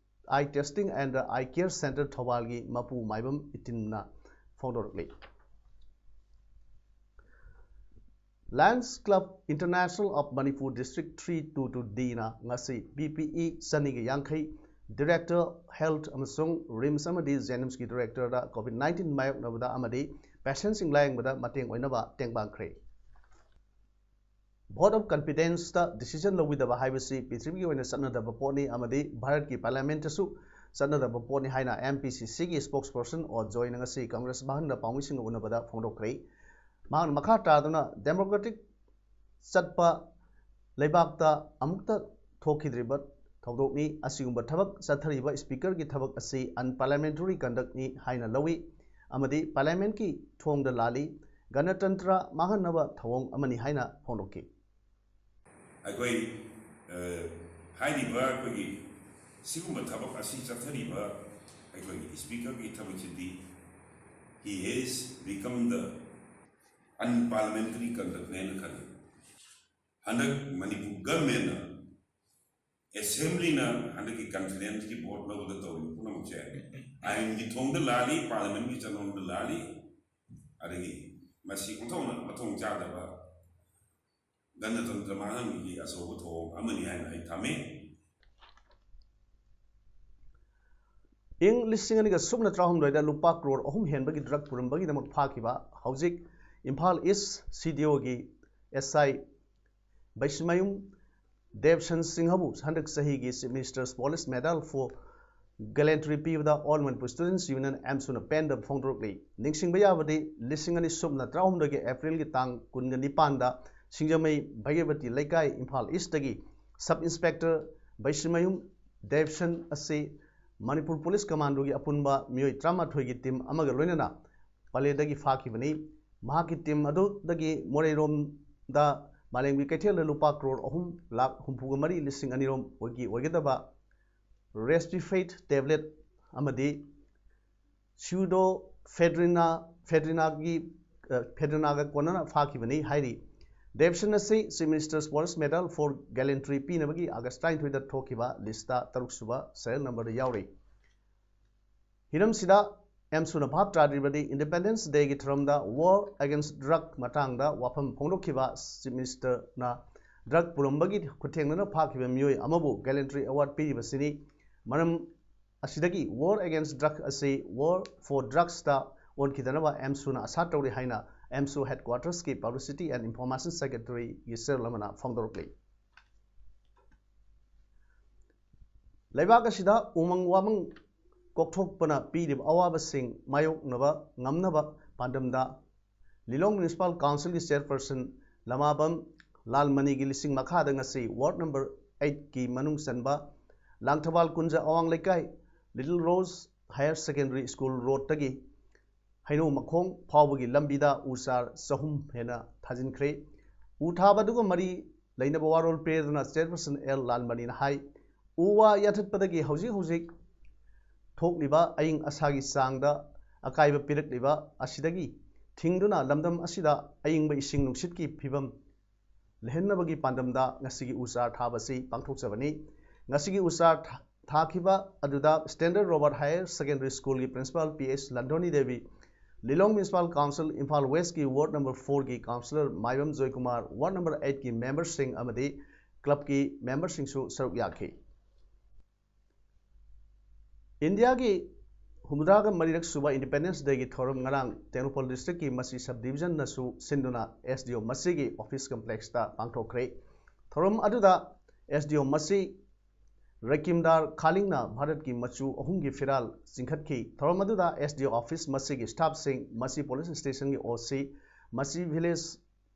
Eye Testing and Eye Care Centre ꯊꯧꯕꯥꯜꯒꯤ ꯃꯄꯨ ꯃꯥꯏꯕꯝ ꯏꯇꯤꯝꯅ ꯐꯣꯡꯗꯣꯔꯛꯂꯤ꯫ Lions Club International of Manipur District three two two D ꯅ ꯉꯁꯤ P P E ꯆꯅꯤꯒ ꯌꯥꯡꯈꯩ, Director Health ꯑꯃꯁꯨꯡ RIMS ꯑꯃꯗꯤ JNIMS ꯀꯤ Director ꯗ COVID nineteen ꯃꯥꯌꯣꯛꯅꯕꯗ ꯑꯃꯗꯤ patient ꯁꯤꯡ ꯂꯥꯌꯦꯡꯕꯗ ꯃꯇꯦꯡ ꯑꯣꯏꯅꯕ ꯇꯦꯡꯕꯥꯡꯈ꯭ꯔꯦ꯫ Vote of confidence ꯇ decision ꯂꯧꯕꯤꯗꯕ ꯍꯥꯏꯕꯁꯤ ꯄ꯭ꯔꯤꯊꯤꯕꯤꯒꯤ ꯑꯣꯏꯅ ꯆꯠꯅꯗꯕ ꯄꯣꯠꯅꯤ ꯑꯃꯗꯤ ꯚꯥꯔꯠꯀꯤ Parliament ꯇꯁꯨ ꯆꯠꯅꯗꯕ ꯄꯣꯠꯅꯤ ꯍꯥꯏꯅ M P C C ꯒꯤ spokesperson ꯑꯣ ꯖꯣꯏꯅ ꯉꯁꯤ Congress ꯚꯥꯍꯟꯗ ꯄꯥꯎꯃꯤꯁꯤꯡꯒ ꯎꯅꯕꯗ ꯐꯣꯡꯗꯣꯛꯈ꯭ꯔꯦ꯫ ꯃꯍꯥꯛꯅ ꯃꯈꯥ ꯇꯥꯗꯨꯅ democratic ꯆꯠꯄ ꯂꯩꯕꯥꯛꯇ ꯑꯃꯨꯛꯇ ꯊꯣꯛꯈꯤꯗ꯭ꯔꯤꯕ ꯊꯧꯗꯣꯛꯅꯤ꯫ ꯑꯁꯤꯒꯨꯝꯕ ꯊꯕꯛ ꯆꯠꯊꯔꯤꯕ Speaker ꯒꯤ ꯊꯕꯛ ꯑꯁꯤ unparliamentary conduct ꯅꯤ ꯍꯥꯏꯅ ꯂꯧꯏ ꯑꯃꯗꯤ Parliament ꯀꯤ ꯊꯣꯡꯗ ꯂꯥꯜꯂꯤ, ꯒꯅꯇꯟꯇ꯭ꯔ ꯃꯥꯡꯍꯟꯅꯕ ꯊꯧꯑꯣꯡ ꯑꯃꯅꯤ ꯍꯥꯏꯅ ꯐꯣꯡꯗꯣꯛꯈꯤ꯫ ꯑꯩꯈꯣꯏ ꯑ, ꯍꯥꯏꯔꯤꯕ ꯑꯩꯈꯣꯏꯒꯤ ꯁꯤꯒꯨꯝꯕ ꯊꯕꯛ ꯑꯁꯤ ꯆꯠꯊꯔꯤꯕ ꯑꯩꯈꯣꯏꯒꯤ Speaker ꯒꯤ ꯊꯕꯛꯁꯤꯗꯤ he has become the unparliamentary conduct ꯅꯦꯅ ꯈꯜꯂꯤ꯫ ꯍꯟꯗꯛ ꯃꯅꯤꯄꯨꯔ government ꯅ, Assembly ꯅ ꯍꯟꯗꯛꯀꯤ confidence ꯀꯤ vote ꯂꯧꯕꯗ ꯇꯧꯔꯤꯕ ꯄꯨꯝꯅꯃꯛꯁꯦ ꯑꯥꯏꯟꯒꯤ ꯊꯣꯡꯗ ꯂꯥꯜꯂꯤ, Parliament ꯀꯤ ꯆꯠꯅꯕꯤꯗ ꯂꯥꯜꯂꯤ, ꯑꯗꯒꯤ ꯃꯁꯤ ꯑꯣꯟꯊꯣꯛꯅ ꯃꯊꯣꯡ ꯆꯥꯗꯕ ꯒꯅꯇꯟꯇ꯭ꯔ ꯃꯥꯡꯍꯟꯕꯒꯤ ꯑꯆꯧꯕ ꯊꯧꯑꯣꯡ ꯑꯃꯅꯤ ꯍꯥꯏꯅ ꯑꯩ ꯊꯝꯃꯤ꯫ ꯏꯪ ꯂꯤꯁꯤꯡ ꯑꯅꯤꯒ ꯁꯨꯞꯅ ꯇꯔꯥꯍꯨꯝꯗꯣꯏꯗ ꯂꯨꯄꯥ ꯀ꯭ꯔꯣꯔ ꯑꯍꯨꯝ ꯍꯦꯟꯕꯒꯤ drug ꯄꯨꯔꯝꯕꯒꯤꯗꯃꯛ ꯐꯥꯈꯤꯕ ꯍꯧꯖꯤꯛ Imphal East C D O ꯒꯤ S I ꯕꯩꯁꯤꯃꯌꯨꯝ ꯗꯦꯕꯁꯟ ꯁꯤꯡꯍꯕꯨ ꯍꯟꯗꯛ ꯆꯍꯤꯒꯤ Chief Minister's Police Medal for Gallantry ꯄꯤꯕꯗ All Manipur Students Union, AMSU ꯅ ꯄꯦꯟꯗꯕ ꯐꯣꯡꯗꯣꯔꯛꯂꯤ꯫ ꯅꯤꯡꯁꯤꯡꯕ ꯌꯥꯕꯗꯤ ꯂꯤꯁꯤꯡ ꯑꯅꯤ ꯁꯨꯞꯅ ꯇꯔꯥꯍꯨꯝꯗꯣꯏꯒꯤ April ꯒꯤ ꯇꯥꯡ ꯀꯨꯟꯒ ꯅꯤꯄꯥꯟꯗ ꯁꯤꯡꯖꯃꯩ ꯚꯩꯔꯕꯇꯤ ꯂꯩꯀꯥꯏ, ꯏꯝꯐꯥꯜ East ꯇꯒꯤ Sub Inspector ꯕꯩꯁꯤꯃꯌꯨꯝ ꯗꯦꯕꯁꯟ ꯑꯁꯤ ꯃꯅꯤꯄꯨꯔ Police Commando ꯒꯤ ꯑꯄꯨꯟꯕ ꯃꯤꯑꯣꯏ ꯇꯔꯥꯃꯥꯊꯣꯏꯒꯤ team ꯑꯃꯒ ꯂꯣꯏꯅꯅ ꯄꯂꯦꯗꯒꯤ ꯐꯥꯈꯤꯕꯅꯤ꯫ ꯃꯍꯥꯛꯀꯤ team ꯑꯗꯨꯗꯒꯤ ꯃꯣꯔꯦꯔꯣꯝꯗ ꯃꯥꯂꯦꯝꯒꯤ ꯀꯩꯊꯦꯜꯗ ꯂꯨꯄꯥ ꯀ꯭ꯔꯣꯔ ꯑꯍꯨꯝ ꯂꯥꯈ ꯍꯨꯝꯐꯨꯒ ꯃꯔꯤ ꯂꯤꯁꯤꯡ ꯑꯅꯤꯔꯣꯝ ꯑꯣꯏꯒꯤ ꯑꯣꯏꯒꯗꯕ Respiphate tablet ꯑꯃꯗꯤ Pseudoephedrina, Phedrana ꯒꯤ, ꯑ, Phedrana ꯒ ꯀꯣꯟꯅꯅ ꯐꯥꯈꯤꯕꯅꯤ ꯍꯥꯏꯔꯤ꯫ ꯗꯦꯕꯁꯟ ꯑꯁꯤ Chief Minister's Police Medal for Gallantry ꯄꯤꯅꯕꯒꯤ August ꯇꯔꯥꯅꯤꯊꯣꯏꯗ ꯊꯣꯛꯈꯤꯕ list ꯇ ꯇꯔꯨꯛ ꯁꯨꯕ serial number ꯗ ꯌꯥꯎꯔꯤ꯫ ꯍꯤꯔꯝꯁꯤꯗ ꯑꯦꯝꯁꯨꯅ ꯚꯥꯞ ꯇꯥꯗ꯭ꯔꯤꯕꯗꯤ Independence Dayꯒꯤ ꯊꯧꯔꯝꯗ War Against Drug ꯃꯇꯥꯡꯗ ꯋꯥꯐꯝ ꯐꯣꯡꯗꯣꯛꯈꯤꯕ Chief Ministerꯅ drug ꯄꯨꯔꯝꯕꯒꯤ ꯈꯨꯠꯊꯦꯡꯅꯅ ꯐꯥꯈꯤꯕ ꯃꯤꯑꯣꯏ ꯑꯃꯕꯨ Gallantry Award ꯄꯤꯔꯤꯕꯁꯤꯅꯤ꯫ ꯃꯔꯝ ꯑꯁꯤꯗꯒꯤ War Against Drug ꯑꯁꯤ War for Drugsꯇ ꯑꯣꯟꯈꯤꯗꯅꯕ ꯑꯦꯝꯁꯨꯅ ꯑꯁꯥ ꯇꯧꯔꯤ ꯍꯥꯏꯅ ꯑꯦꯝꯁꯨ headquartersꯀꯤ Publicity and Information Secretaryꯒꯤ ꯁꯦꯜ ꯑꯃꯅ ꯐꯣꯡꯗꯣꯔꯛꯂꯤ꯫ ꯂꯩꯕꯥꯛ ꯑꯁꯤꯗ ꯎꯃꯪ ꯋꯥꯃꯪ ꯀꯣꯛꯊꯣꯛꯄꯅ ꯄꯤꯔꯤꯕ ꯑꯋꯥꯕꯁꯤꯡ ꯃꯥꯌꯣꯛꯅꯕ ꯉꯝꯅꯕ ꯄꯥꯟꯗꯝꯗ ꯂꯤꯂꯣꯡ Municipal Councilꯒꯤ Chairperson ꯂꯃꯥꯕꯝ ꯂꯥꯜꯃꯅꯤꯒꯤ ꯂꯤꯁꯤꯡ ꯃꯈꯥꯗ ꯉꯁꯤ Ward number eightꯀꯤ ꯃꯅꯨꯡ ꯆꯟꯕ ꯂꯥꯡꯊꯕꯥꯜ ꯀꯨꯟꯖ ꯑꯋꯥꯡ ꯂꯩꯀꯥꯏ Little Rose Higher Secondary School roadꯇꯒꯤ ꯍꯩꯅꯧ ꯃꯈꯣꯡ ꯐꯥꯎꯕꯒꯤ ꯂꯝꯕꯤꯗ ꯎ ꯆꯥꯔ ꯆꯍꯨꯝ ꯍꯦꯟꯅ ꯊꯥꯖꯤꯟꯈ꯭ꯔꯦ꯫ ꯎ ꯊꯥꯕ ꯑꯗꯨꯒ ꯃꯔꯤ ꯂꯩꯅꯕ ꯋꯥꯔꯣꯜ ꯄꯤꯔꯗꯨꯅ Chairperson ꯑꯦꯜ ꯂꯥꯜꯃꯅꯤꯅ ꯍꯥꯏ, ꯎ ꯋꯥ ꯌꯥꯟꯊꯠꯄꯗꯒꯤ ꯍꯧꯖꯤꯛ ꯍꯧꯖꯤꯛ ꯊꯣꯛꯂꯤꯕ ꯑꯏꯪ ꯑꯁꯥꯒꯤ ꯆꯥꯡꯗ ꯑꯀꯥꯏꯕ ꯄꯤꯔꯛꯂꯤꯕ ꯑꯁꯤꯗꯒꯤ ꯊꯤꯡꯗꯨꯅ ꯂꯝꯗꯝ ꯑꯁꯤꯗ ꯑꯏꯪꯕ ꯏꯁꯤꯡ ꯅꯨꯡꯁꯤꯠꯀꯤ ꯐꯤꯕꯝ ꯂꯩꯍꯟꯅꯕꯒꯤ ꯄꯥꯟꯗꯝꯗ ꯉꯁꯤꯒꯤ ꯎ ꯆꯥꯔ ꯊꯥꯕ ꯑꯁꯤ ꯄꯥꯡꯊꯣꯛꯆꯕꯅꯤ꯫ ꯉꯁꯤꯒꯤ ꯎ ꯆꯥꯔ ꯊꯥ-, ꯊꯥꯈꯤꯕ ꯑꯗꯨꯗ Standard Robert Higher Secondary Schoolꯒꯤ Principal P S ꯂꯟꯗꯣꯅꯤ Devi, ꯂꯤꯂꯣꯡ Municipal Council Imphal Westꯀꯤ Ward number fourꯒꯤ Councillor ꯃꯥꯏꯕꯝ ꯖꯣꯏꯀꯨꯃꯥꯔ, Ward number eightꯀꯤ memberꯁꯤꯡ ꯑꯃꯗꯤ clubꯀꯤ memberꯁꯤꯡꯁꯨ ꯁꯔꯨꯛ ꯌꯥꯈꯤ꯫ ꯏꯟꯗꯤꯌꯥꯒꯤ ꯍꯨꯝꯐꯨꯇꯔꯥꯒ ꯃꯔꯤꯔꯛ ꯁꯨꯕ Independence Dayꯒꯤ ꯊꯧꯔꯝ ꯉꯔꯥꯡ ꯇꯦꯡꯅꯧꯄꯜ districtꯀꯤ ꯃꯆꯤ sub divisionꯅꯁꯨ ꯁꯤꯟꯗꯨꯅ ꯑꯦꯁ ꯗꯤ ꯑꯣ ꯃꯆꯤꯒꯤ office complexꯇ ꯄꯥꯡꯊꯣꯛꯈ꯭ꯔꯦ꯫ ꯊꯧꯔꯝ ꯑꯗꯨꯗ ꯑꯦꯁ ꯗꯤ ꯑꯣ ꯃꯆꯤ ꯔꯀꯤꯝꯗꯥꯔ ꯈꯥꯂꯤꯡꯅ ꯚꯥꯔꯠꯀꯤ ꯃꯆꯨ ꯑꯍꯨꯝꯒꯤ ꯐꯤꯔꯥꯜ ꯆꯤꯡꯈꯠꯈꯤ꯫ ꯊꯧꯔꯝ ꯑꯗꯨꯗ ꯑꯦꯁ ꯗꯤ ꯑꯣ office ꯃꯆꯤꯒꯤ staffꯁꯤꯡ, ꯃꯆꯤ police stationꯒꯤ ꯑꯣ ꯁꯤ, ꯃꯆꯤ village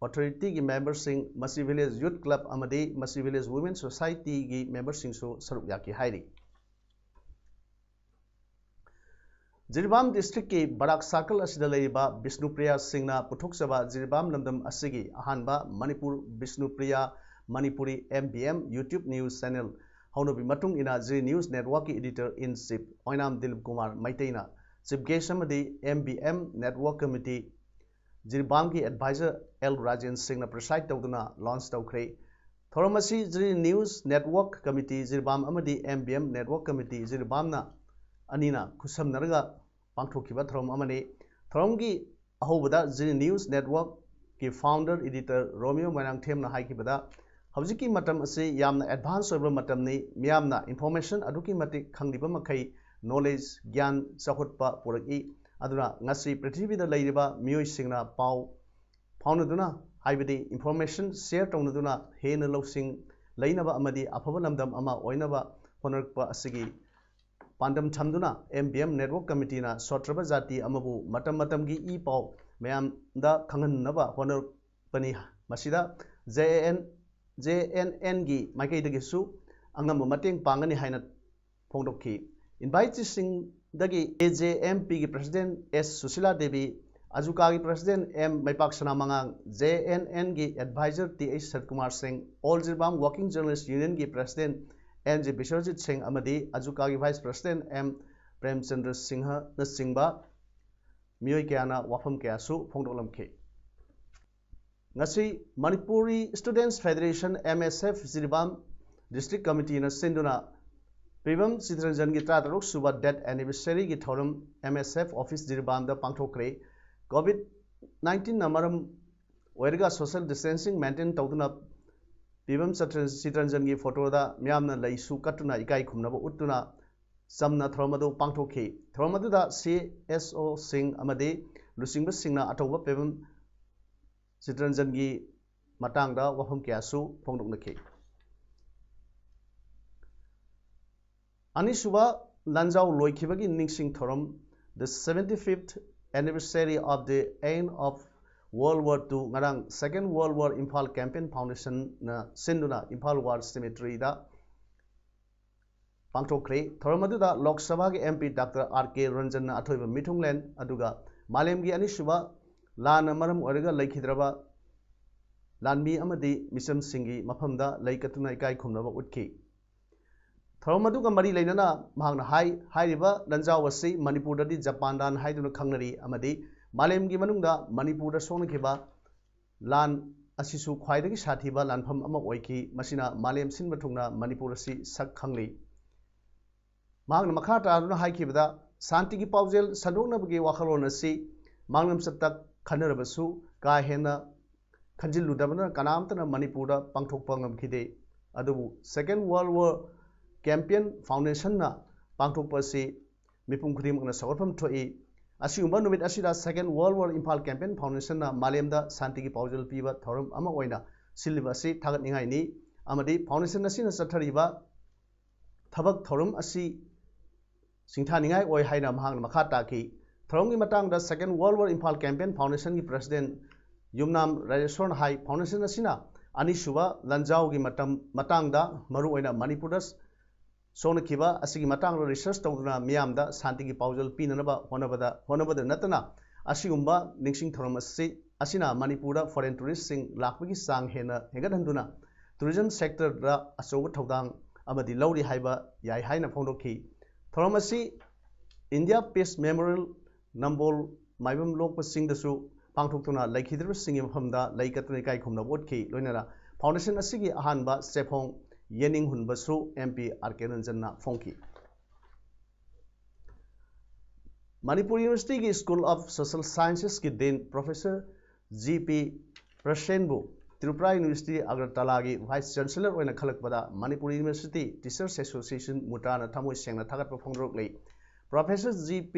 authorityꯒꯤ memberꯁꯤꯡ, ꯃꯆꯤ village youth club ꯑꯃꯗꯤ ꯃꯆꯤ village women societyꯒꯤ memberꯁꯤꯡꯁꯨ ꯁꯔꯨꯛ ꯌꯥꯈꯤ ꯍꯥꯏꯔꯤ꯫ ꯖꯤꯔꯤꯕꯥꯝ districtꯀꯤ ꯕꯔꯥꯛ circle ꯑꯁꯤꯗ ꯂꯩꯔꯤꯕ ꯕꯤꯁꯅꯨꯄ꯭ꯔꯤꯌꯥꯁꯤꯡꯅ ꯄꯨꯊꯣꯛꯆꯕ ꯖꯤꯔꯤꯕꯥꯝ ꯂꯝꯗꯝ ꯑꯁꯤꯒꯤ ꯑꯍꯥꯟꯕ Manipur ꯕꯤꯁꯅꯨꯄ꯭ꯔꯤꯌꯥ Manipuri M B M YouTube news channel ꯍꯧꯅꯕꯤ ꯃꯇꯨꯡ ꯏꯟꯅ Ziri News Networkꯀꯤ editor in chief ꯑꯣꯏꯅꯥꯝ ꯗꯤꯂꯤꯞ ꯀꯨꯃꯥꯔ ꯃꯩꯇꯩꯅ chief guest ꯑꯃꯗꯤ M B M Network Committee ꯖꯤꯔꯤꯕꯥꯝꯒꯤ advisor ꯑꯦꯜ ꯔꯥꯖꯦꯟ ꯁꯤꯡꯅ preside ꯇꯧꯗꯨꯅ launch ꯇꯧꯈ꯭ꯔꯦ꯫ ꯊꯧꯔꯝ ꯑꯁꯤ Ziri News Network Committee Jiribam ꯑꯃꯗꯤ M B M Network Committee ꯖꯤꯔꯤꯕꯥꯝꯅ ꯑꯅꯤꯅ ꯈꯨꯠꯁꯝꯅꯔꯒ ꯄꯥꯡꯊꯣꯛꯈꯤꯕ ꯊꯧꯔꯝ ꯑꯃꯅꯤ꯫ ꯊꯧꯔꯝꯒꯤ ꯑꯍꯧꯕꯗ Zee News Network ꯀꯤ founder editor ꯔꯣꯃꯤꯌꯣ ꯃꯣꯏꯔꯥꯡꯊꯦꯝꯅ ꯍꯥꯏꯈꯤꯕꯗ, ꯍꯧꯖꯤꯛꯀꯤ ꯃꯇꯝ ꯑꯁꯤ ꯌꯥꯝꯅ advance ꯑꯣꯏꯕ ꯃꯇꯝꯅꯤ꯫ ꯃꯤꯌꯥꯝꯅ information ꯑꯗꯨꯛꯀꯤ ꯃꯇꯤꯛ ꯈꯪꯂꯤꯕ ꯃꯈꯩ knowledge, ꯒ꯭ꯌꯥꯟ ꯆꯥꯎꯈꯠꯄ ꯄꯨꯔꯛꯏ꯫ ꯑꯗꯨꯅ ꯉꯁꯤ ꯄ꯭ꯔꯤꯊꯤꯕꯤꯗ ꯂꯩꯔꯤꯕ ꯃꯤꯑꯣꯏꯁꯤꯡꯅ ꯄꯥꯎ ꯐꯥꯎꯅꯗꯨꯅ, ꯍꯥꯏꯕꯗꯤ information share ꯇꯧꯅꯗꯨꯅ ꯍꯦꯟꯅ ꯂꯧꯁꯤꯡ ꯂꯩꯅꯕ ꯑꯃꯗꯤ ꯑꯐꯕ ꯂꯝꯗꯝ ꯑꯃ ꯑꯣꯏꯅꯕ ꯍꯣꯠꯅꯔꯛꯄ ꯑꯁꯤꯒꯤ ꯄꯥꯟꯗꯝ ꯊꯝꯗꯨꯅ M B M Network Committee ꯅ ꯁꯣꯠꯇ꯭ꯔꯕ ꯖꯥꯇꯤ ꯑꯃꯕꯨ ꯃꯇꯝ ꯃꯇꯝꯒꯤ ꯏ ꯄꯥꯎ ꯃꯌꯥꯝꯗ ꯈꯪꯍꯟꯅꯕ ꯍꯣꯠꯅꯔꯛꯄꯅꯤ꯫ ꯃꯁꯤꯗ J N, J N N ꯒꯤ ꯃꯥꯏꯀꯩꯗꯒꯤꯁꯨ ꯑꯉꯝꯕ ꯃꯇꯦꯡ ꯄꯥꯡꯒꯅꯤ ꯍꯥꯏꯅ ꯐꯣꯡꯗꯣꯛꯈꯤ꯫ Invitees ꯁꯤꯡꯗꯒꯤ A J M P ꯒꯤ President S Sushila Devi, ꯑꯖꯨꯀꯥꯒꯤ President M ꯃꯩꯄꯥꯛꯁꯅꯥ ꯃꯉꯥꯡ, J N N ꯒꯤ Advisor T H ꯁꯠꯀꯨꯃꯥꯔ ꯁꯤꯡ, All Jiribam Working Journalist Union ꯒꯤ President N J ꯕꯤꯁ꯭ꯋꯖꯤꯠ ꯁꯤꯡ ꯑꯃꯗꯤ ꯑꯖꯨꯀꯥꯒꯤ Vice President M ꯄ꯭ꯔꯦꯝꯆꯟꯗ꯭ꯔ ꯁꯤꯡꯍꯅꯆꯤꯡꯕ ꯃꯤꯑꯣꯏ ꯀꯌꯥꯅ ꯋꯥꯐꯝ ꯀꯌꯥꯁꯨ ꯐꯣꯡꯗꯣꯛꯂꯝꯈꯤ꯫ ꯉꯁꯤ Manipuri Students Federation, M S F, Jiribam District Committee ꯅ ꯁꯤꯟꯗꯨꯅ ꯄꯤꯕꯝ ꯆꯤꯇꯔꯟꯖꯟꯒꯤ ꯇꯔꯥꯇꯔꯨꯛ ꯁꯨꯕ death anniversary ꯒꯤ ꯊꯧꯔꯝ M S F office ꯖꯤꯔꯤꯕꯥꯝꯗ ꯄꯥꯡꯊꯣꯛꯈ꯭ꯔꯦ꯫ COVID nineteen ꯅ ꯃꯔꯝ ꯑꯣꯏꯔꯒ social distancing maintain ꯇꯧꯗꯨꯅ ꯄꯤꯕꯝ ꯆꯤꯇꯔꯟ-, ꯆꯤꯇꯔꯟꯖꯟꯒꯤ photo ꯗ ꯃꯤꯌꯥꯝꯅ ꯂꯩꯁꯨ ꯀꯠꯇꯨꯅ ꯏꯀꯥꯏ ꯈꯨꯝꯅꯕ ꯎꯠꯇꯨꯅ ꯆꯝꯅ ꯊꯧꯔꯝ ꯑꯗꯨ ꯄꯥꯡꯊꯣꯛꯈꯤ꯫ ꯊꯧꯔꯝ ꯑꯗꯨꯗ C S O ꯁꯤꯡ ꯑꯃꯗꯤ ꯂꯨꯆꯤꯡꯕꯁꯤꯡꯅ ꯑꯇꯧꯕ ꯄꯤꯕꯝ ꯆꯤꯇꯔꯟꯖꯟꯒꯤ ꯃꯇꯥꯡꯗ ꯋꯥꯐꯝ ꯀꯌꯥꯁꯨ ꯐꯣꯡꯗꯣꯛꯅꯈꯤ꯫ ꯑꯅꯤꯁꯨꯕ ꯂꯥꯟꯖꯥꯎ ꯂꯣꯏꯈꯤꯕꯒꯤ ꯅꯤꯡꯁꯤꯡ ꯊꯧꯔꯝ, the seventy-fifth anniversary of the end of World War Two, ꯉꯔꯥꯡ Second World War Imphal Campaign Foundation ꯅ ꯁꯤꯟꯗꯨꯅ ꯏꯝꯐꯥꯜ War Cemetery ꯗ ꯄꯥꯡꯊꯣꯛꯈ꯭ꯔꯦ꯫ ꯊꯧꯔꯝ ꯑꯗꯨꯗ ꯂꯣꯛ ꯁꯚꯥꯒꯤ M P Doctor R K ꯔꯟꯖꯟꯅ ꯑꯊꯣꯏꯕ ꯃꯤꯊꯨꯡꯂꯦꯟ, ꯑꯗꯨꯒ ꯃꯥꯂꯦꯝꯒꯤ ꯑꯅꯤꯁꯨꯕ ꯂꯥꯟꯅ ꯃꯔꯝ ꯑꯣꯏꯔꯒ ꯂꯩꯈꯤꯗ꯭ꯔꯕ ꯂꯥꯟꯃꯤ ꯑꯃꯗꯤ ꯃꯤꯆꯝꯁꯤꯡꯒꯤ ꯃꯐꯝꯗ ꯂꯩ ꯀꯠꯇꯨꯅ ꯏꯀꯥꯏ ꯈꯨꯝꯅꯕ ꯎꯠꯈꯤ꯫ ꯊꯧꯔꯝ ꯑꯗꯨꯒ ꯃꯔꯤ ꯂꯩꯅꯅ ꯃꯍꯥꯛꯅ ꯍꯥꯏ, ꯍꯥꯏꯔꯤꯕ ꯂꯥꯟꯖꯥꯎ ꯑꯁꯤ ꯃꯅꯤꯄꯨꯔꯗꯗꯤ ꯖꯄꯥꯟ ꯂꯥꯟ ꯍꯥꯏꯗꯨꯅ ꯈꯪꯅꯔꯤ ꯑꯃꯗꯤ ꯃꯥꯂꯦꯝꯒꯤ ꯃꯅꯨꯡꯗ ꯃꯅꯤꯄꯨꯔꯗ ꯁꯣꯛꯅꯈꯤꯕ ꯂꯥꯟ ꯑꯁꯤꯁꯨ ꯈ꯭ꯋꯥꯏꯗꯒꯤ ꯁꯥꯊꯤꯕ ꯂꯥꯟꯐꯝ ꯑꯃ ꯑꯣꯏꯈꯤ꯫ ꯃꯁꯤꯅ ꯃꯥꯂꯦꯝ ꯁꯤꯟꯕ ꯊꯨꯡꯅ ꯃꯅꯤꯄꯨꯔ ꯑꯁꯤ ꯁꯛ ꯈꯪꯂꯤ꯫ ꯃꯍꯥꯛꯅ ꯃꯈꯥ ꯇꯥꯗꯨꯅ ꯍꯥꯏꯈꯤꯕꯗ, ꯁꯥꯟꯇꯤꯒꯤ ꯄꯥꯎꯖꯦꯜ ꯁꯟꯗꯣꯛꯅꯕꯒꯤ ꯋꯥꯈꯜꯂꯣꯟ ꯑꯁꯤ ꯃꯥꯡꯂꯝꯆꯠꯇ ꯈꯟꯅꯔꯕꯁꯨ ꯀꯥ ꯍꯦꯟꯅ ꯈꯟꯖꯤꯜꯂꯨꯗꯕꯅ ꯀꯅꯥꯝꯇꯅ ꯃꯅꯤꯄꯨꯔꯗ ꯄꯥꯡꯊꯣꯛꯄ ꯉꯝꯈꯤꯗꯦ꯫ ꯑꯗꯨꯕꯨ Second World War Campaign Foundationꯅ ꯄꯥꯡꯊꯣꯛꯄ ꯑꯁꯤ ꯃꯤꯄꯨꯝ ꯈꯨꯗꯤꯡꯃꯛꯅ ꯁꯧꯒꯠꯐꯝ ꯊꯣꯛꯏ꯫ ꯑꯁꯤꯒꯨꯝꯕ ꯅꯨꯃꯤꯠ ꯑꯁꯤꯗ Second World War Imphal Campaign Foundationꯅ ꯃꯥꯂꯦꯝꯗ ꯁꯥꯟꯇꯤꯒꯤ ꯄꯥꯎꯖꯦꯜ ꯄꯤꯕ ꯊꯧꯔꯝ ꯑꯃ ꯑꯣꯏꯅ ꯁꯤꯜꯂꯤꯕ ꯑꯁꯤ ꯊꯥꯒꯠꯅꯤꯡꯉꯥꯏꯅꯤ꯫ ꯑꯃꯗꯤ foundation ꯑꯁꯤꯅ ꯆꯠꯊꯔꯤꯕ ꯊꯕꯛ ꯊꯧꯔꯝ ꯑꯁꯤ ꯁꯤꯡꯊꯥꯅꯤꯡꯉꯥꯏ ꯑꯣꯏ ꯍꯥꯏꯅ ꯃꯍꯥꯛꯅ ꯃꯈꯥ ꯇꯥꯈꯤ꯫ ꯊꯧꯔꯝꯒꯤ ꯃꯇꯥꯡꯗ Second World War Imphal Campaign Foundationꯒꯤ president ꯌꯨꯝꯅꯥꯝ ꯔꯥꯖꯦꯁꯣꯔꯅ ꯍꯥꯏ, foundation ꯑꯁꯤꯅ ꯑꯅꯤꯁꯨꯕ ꯂꯥꯟꯖꯥꯎꯒꯤ ꯃꯇꯝ ꯃꯇꯥꯡꯗ, ꯃꯔꯨꯑꯣꯏꯅ ꯃꯅꯤꯄꯨꯔꯗ ꯁꯣꯛꯅꯈꯤꯕ ꯑꯁꯤꯒꯤ ꯃꯇꯥꯡꯗ research ꯇꯧꯗꯨꯅ ꯃꯤꯌꯥꯝꯗ ꯁꯥꯟꯇꯤꯒꯤ ꯄꯥꯎꯖꯦꯜ ꯄꯤꯅꯅꯕ ꯍꯣꯠꯅꯕꯗ ꯍꯣꯠꯅꯕꯗ ꯅꯠꯇꯅ, ꯑꯁꯤꯒꯨꯝꯕ ꯅꯤꯡꯁꯤꯡ ꯊꯧꯔꯝ ꯑꯁꯤ ꯑꯁꯤꯅ ꯃꯅꯤꯄꯨꯔꯗ foreign touristꯁꯤꯡ ꯂꯥꯛꯄꯒꯤ ꯆꯥꯡ ꯍꯦꯟꯅ ꯍꯦꯟꯒꯠꯍꯟꯗꯨꯅ tourism sectorꯗ ꯑꯆꯧꯕ ꯊꯧꯗꯥꯡ ꯑꯃꯗꯤ ꯂꯧꯔꯤ ꯍꯥꯏꯕ ꯌꯥꯏ ꯍꯥꯏꯅ ꯐꯣꯡꯗꯣꯛꯈꯤ꯫ ꯊꯧꯔꯝ ꯑꯁꯤ India Peace Memorial ꯅꯝꯕꯣꯜ ꯃꯥꯏꯕꯝ ꯂꯣꯛꯄ ꯆꯤꯡꯗꯁꯨ ꯄꯥꯡꯊꯣꯛꯇꯨꯅ ꯂꯩꯈꯤꯗ꯭ꯔꯕꯁꯤꯡꯒꯤ ꯃꯐꯝꯗ ꯂꯩ ꯀꯠꯇꯨꯅ ꯏꯀꯥꯏ ꯈꯨꯝꯅꯕ ꯎꯠꯈꯤ꯫ ꯂꯣꯏꯅꯅ foundation ꯑꯁꯤꯒꯤ ꯑꯍꯥꯟꯕ ꯆꯦꯐꯣꯡ ꯌꯦꯅꯤꯡ ꯍꯨꯟꯕꯁꯨ MP R K ꯔꯟꯖꯟꯅ ꯐꯣꯡꯈꯤ꯫ Manipur Universityꯒꯤ School of Social Sciencesꯀꯤ Dean Professor G P ꯄ꯭ꯔꯁꯦꯟꯕꯨ Tripura University ꯑꯒꯔꯇꯂꯥꯒꯤ Vice Chancellor ꯑꯣꯏꯅ ꯈꯜꯂꯛꯄꯗ ꯃꯅꯤꯄꯨꯔ University Teachers Association ꯃꯨꯇ꯭ꯔꯥꯅ ꯊꯃꯣꯏ ꯁꯦꯡꯅ ꯊꯥꯒꯠꯄ ꯐꯣꯡꯗꯣꯔꯛꯂꯤ꯫ Professor G P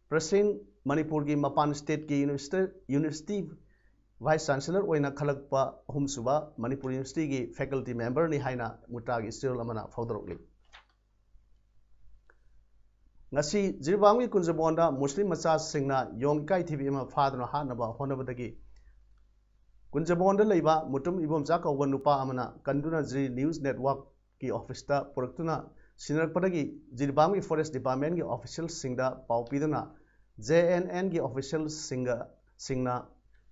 ꯄ꯭ꯔꯁꯦꯟ ꯃꯅꯤꯄꯨꯔꯒꯤ ꯃꯄꯥꯟ stateꯀꯤ university, university Vice Chancellor ꯑꯣꯏꯅ ꯈꯜꯂꯛꯄ ꯑꯍꯨꯝꯁꯨꯕ ꯃꯅꯤꯄꯨꯔ Universityꯒꯤ faculty memberꯅꯤ ꯍꯥꯏꯅ ꯃꯨꯇ꯭ꯔꯥꯒꯤ ꯆꯦꯔꯣꯜ ꯑꯃꯅ ꯐꯣꯡꯗꯣꯔꯛꯂꯤ꯫ ꯉꯁꯤ ꯖꯤꯔꯤꯕꯥꯝꯒꯤ ꯀꯨꯟꯖꯕꯣꯟꯗ ꯃꯨꯁꯂꯤꯝ ꯃꯆꯥꯁꯤꯡꯅ ꯌꯣꯡ ꯏꯀꯥꯏꯊꯤꯕꯤ ꯑꯃ ꯐꯥꯗꯨꯅ ꯍꯥꯠꯅꯕ ꯍꯣꯠꯅꯕꯗꯒꯤ ꯀꯨꯟꯖꯕꯣꯟꯗ ꯂꯩꯕ ꯃꯨꯇꯨꯝ ꯏꯕꯣꯝꯆꯥ ꯀꯧꯕ ꯅꯨꯄꯥ ꯑꯃꯅ ꯀꯟꯗꯨꯅ ꯖꯤ News Networkꯀꯤ officeꯇ ꯄꯨꯔꯛꯇꯨꯅ ꯁꯤꯟꯅꯔꯛꯄꯗꯒꯤ ꯖꯤꯔꯤꯕꯥꯝꯒꯤ Forest Departmentꯀꯤ officialꯁꯤꯡꯗ ꯄꯥꯎ ꯄꯤꯗꯨꯅ J N Nꯒꯤ officialꯁꯤꯡꯒ, ꯁꯤꯡꯅ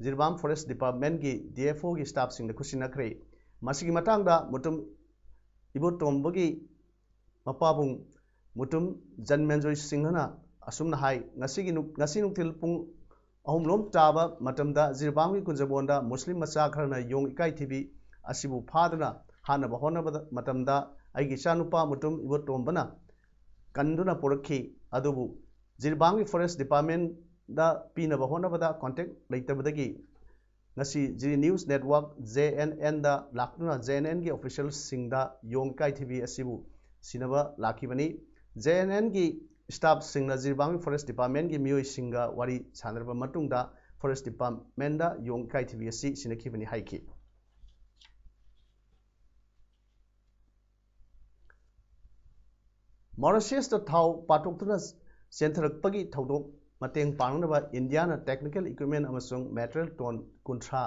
ꯖꯤꯔꯤꯕꯥꯝ Forest Departmentꯀꯤ D F Oꯒꯤ staffꯁꯤꯡꯗ ꯈꯨꯠꯁꯤꯟꯅꯈ꯭ꯔꯦ꯫ ꯃꯁꯤꯒꯤ ꯃꯇꯥꯡꯗ ꯃꯨꯇꯨꯝ ꯏꯕꯣꯇꯣꯝꯕꯒꯤ ꯃꯄꯥꯕꯨꯡ ꯃꯨꯇꯨꯝ ꯖꯟꯃꯦꯟꯖꯣꯏ ꯁꯤꯡꯍꯅ ꯑꯁꯨꯝꯅ ꯍꯥꯏ, ꯉꯁꯤꯒꯤ ꯅꯨ-, ꯉꯁꯤ ꯅꯨꯡꯊꯤꯜ ꯄꯨꯡ ꯑꯍꯨꯝ ꯂꯣꯝ ꯇꯥꯕ ꯃꯇꯝꯗ ꯖꯤꯔꯤꯕꯥꯝꯒꯤ ꯀꯨꯟꯖꯕꯣꯟꯗ ꯃꯨꯁꯂꯤꯝ ꯃꯆꯥ ꯈꯔꯅ ꯌꯣꯡ ꯏꯀꯥꯏꯊꯤꯕꯤ ꯑꯁꯤꯕꯨ ꯐꯥꯗꯨꯅ ꯍꯥꯠꯅꯕ ꯍꯣꯠꯅꯕꯗ ꯃꯇꯝꯗ ꯑꯩꯒꯤ ꯏꯆꯥꯅꯨꯄꯥ ꯃꯨꯇꯨꯝ ꯏꯕꯣꯇꯣꯝꯕꯅ ꯀꯟꯗꯨꯅ ꯄꯨꯔꯛꯈꯤ꯫ ꯑꯗꯨꯕꯨ ꯖꯤꯔꯤꯕꯥꯝꯒꯤ ꯐꯣꯔꯦꯁ ꯗꯤꯄꯥꯔꯠꯃꯦꯟꯗ ꯄꯤꯅꯕ ꯍꯣꯠꯅꯕꯗ ꯀꯣꯟꯇꯦꯛ ꯂꯩꯇꯕꯗꯒꯤ ꯉꯁꯤ G news network, J and and ꯂꯥꯛꯇꯨꯅ ꯖꯦ ꯑꯦꯟ ꯑꯦꯟꯒꯤ ꯑꯣꯐꯤꯁꯤꯌꯦꯜꯁꯤꯡꯗ ꯌꯣꯡ ꯏꯀꯥꯏꯊꯤꯕꯤ ꯑꯁꯤꯕꯨ ꯁꯤꯟꯅꯕ ꯂꯥꯛꯈꯤꯕꯅꯤ꯫ ꯖꯦ ꯑꯦꯟ ꯑꯦꯟꯒꯤ ꯁ꯭ꯇꯥꯐꯁꯤꯡꯅ ꯖꯤꯔꯤꯕꯥꯝꯒꯤ ꯐꯣꯔꯦꯁ ꯗꯤꯄꯥꯔꯠꯃꯦꯟꯒꯤ ꯃꯤꯑꯣꯏꯁꯤꯡꯒ ꯋꯥꯔꯤ ꯁꯥꯟꯅꯔꯕ ꯃꯇꯨꯡꯗ ꯐꯣꯔꯦꯁ ꯗꯤꯄꯥꯔꯠꯃꯦꯟꯗ ꯌꯣꯡ ꯏꯀꯥꯏꯊꯤꯕꯤ ꯑꯁꯤ ꯁꯤꯟꯅꯈꯤꯕꯅꯤ ꯍꯥꯏꯈꯤ꯫ ꯃꯣꯔꯤꯁꯤꯌꯁꯇ ꯊꯥꯎ ꯄꯥꯊꯣꯛꯇꯨꯅ ꯆꯦꯟꯊꯔꯛꯄꯒꯤ ꯊꯧꯗꯣꯛ ꯃꯇꯦꯡ ꯄꯥꯡꯅꯅꯕ ꯏꯟꯗꯤꯌꯥꯅ ꯇꯦꯛꯅꯤꯀꯦꯜ ꯏꯀ꯭ꯋꯤꯞꯃꯦꯟ ꯑꯃꯁꯨꯡ ꯃꯦꯇꯔꯤꯌꯦꯜ ꯇꯣꯟ ꯀꯨꯟꯊ꯭ꯔꯥ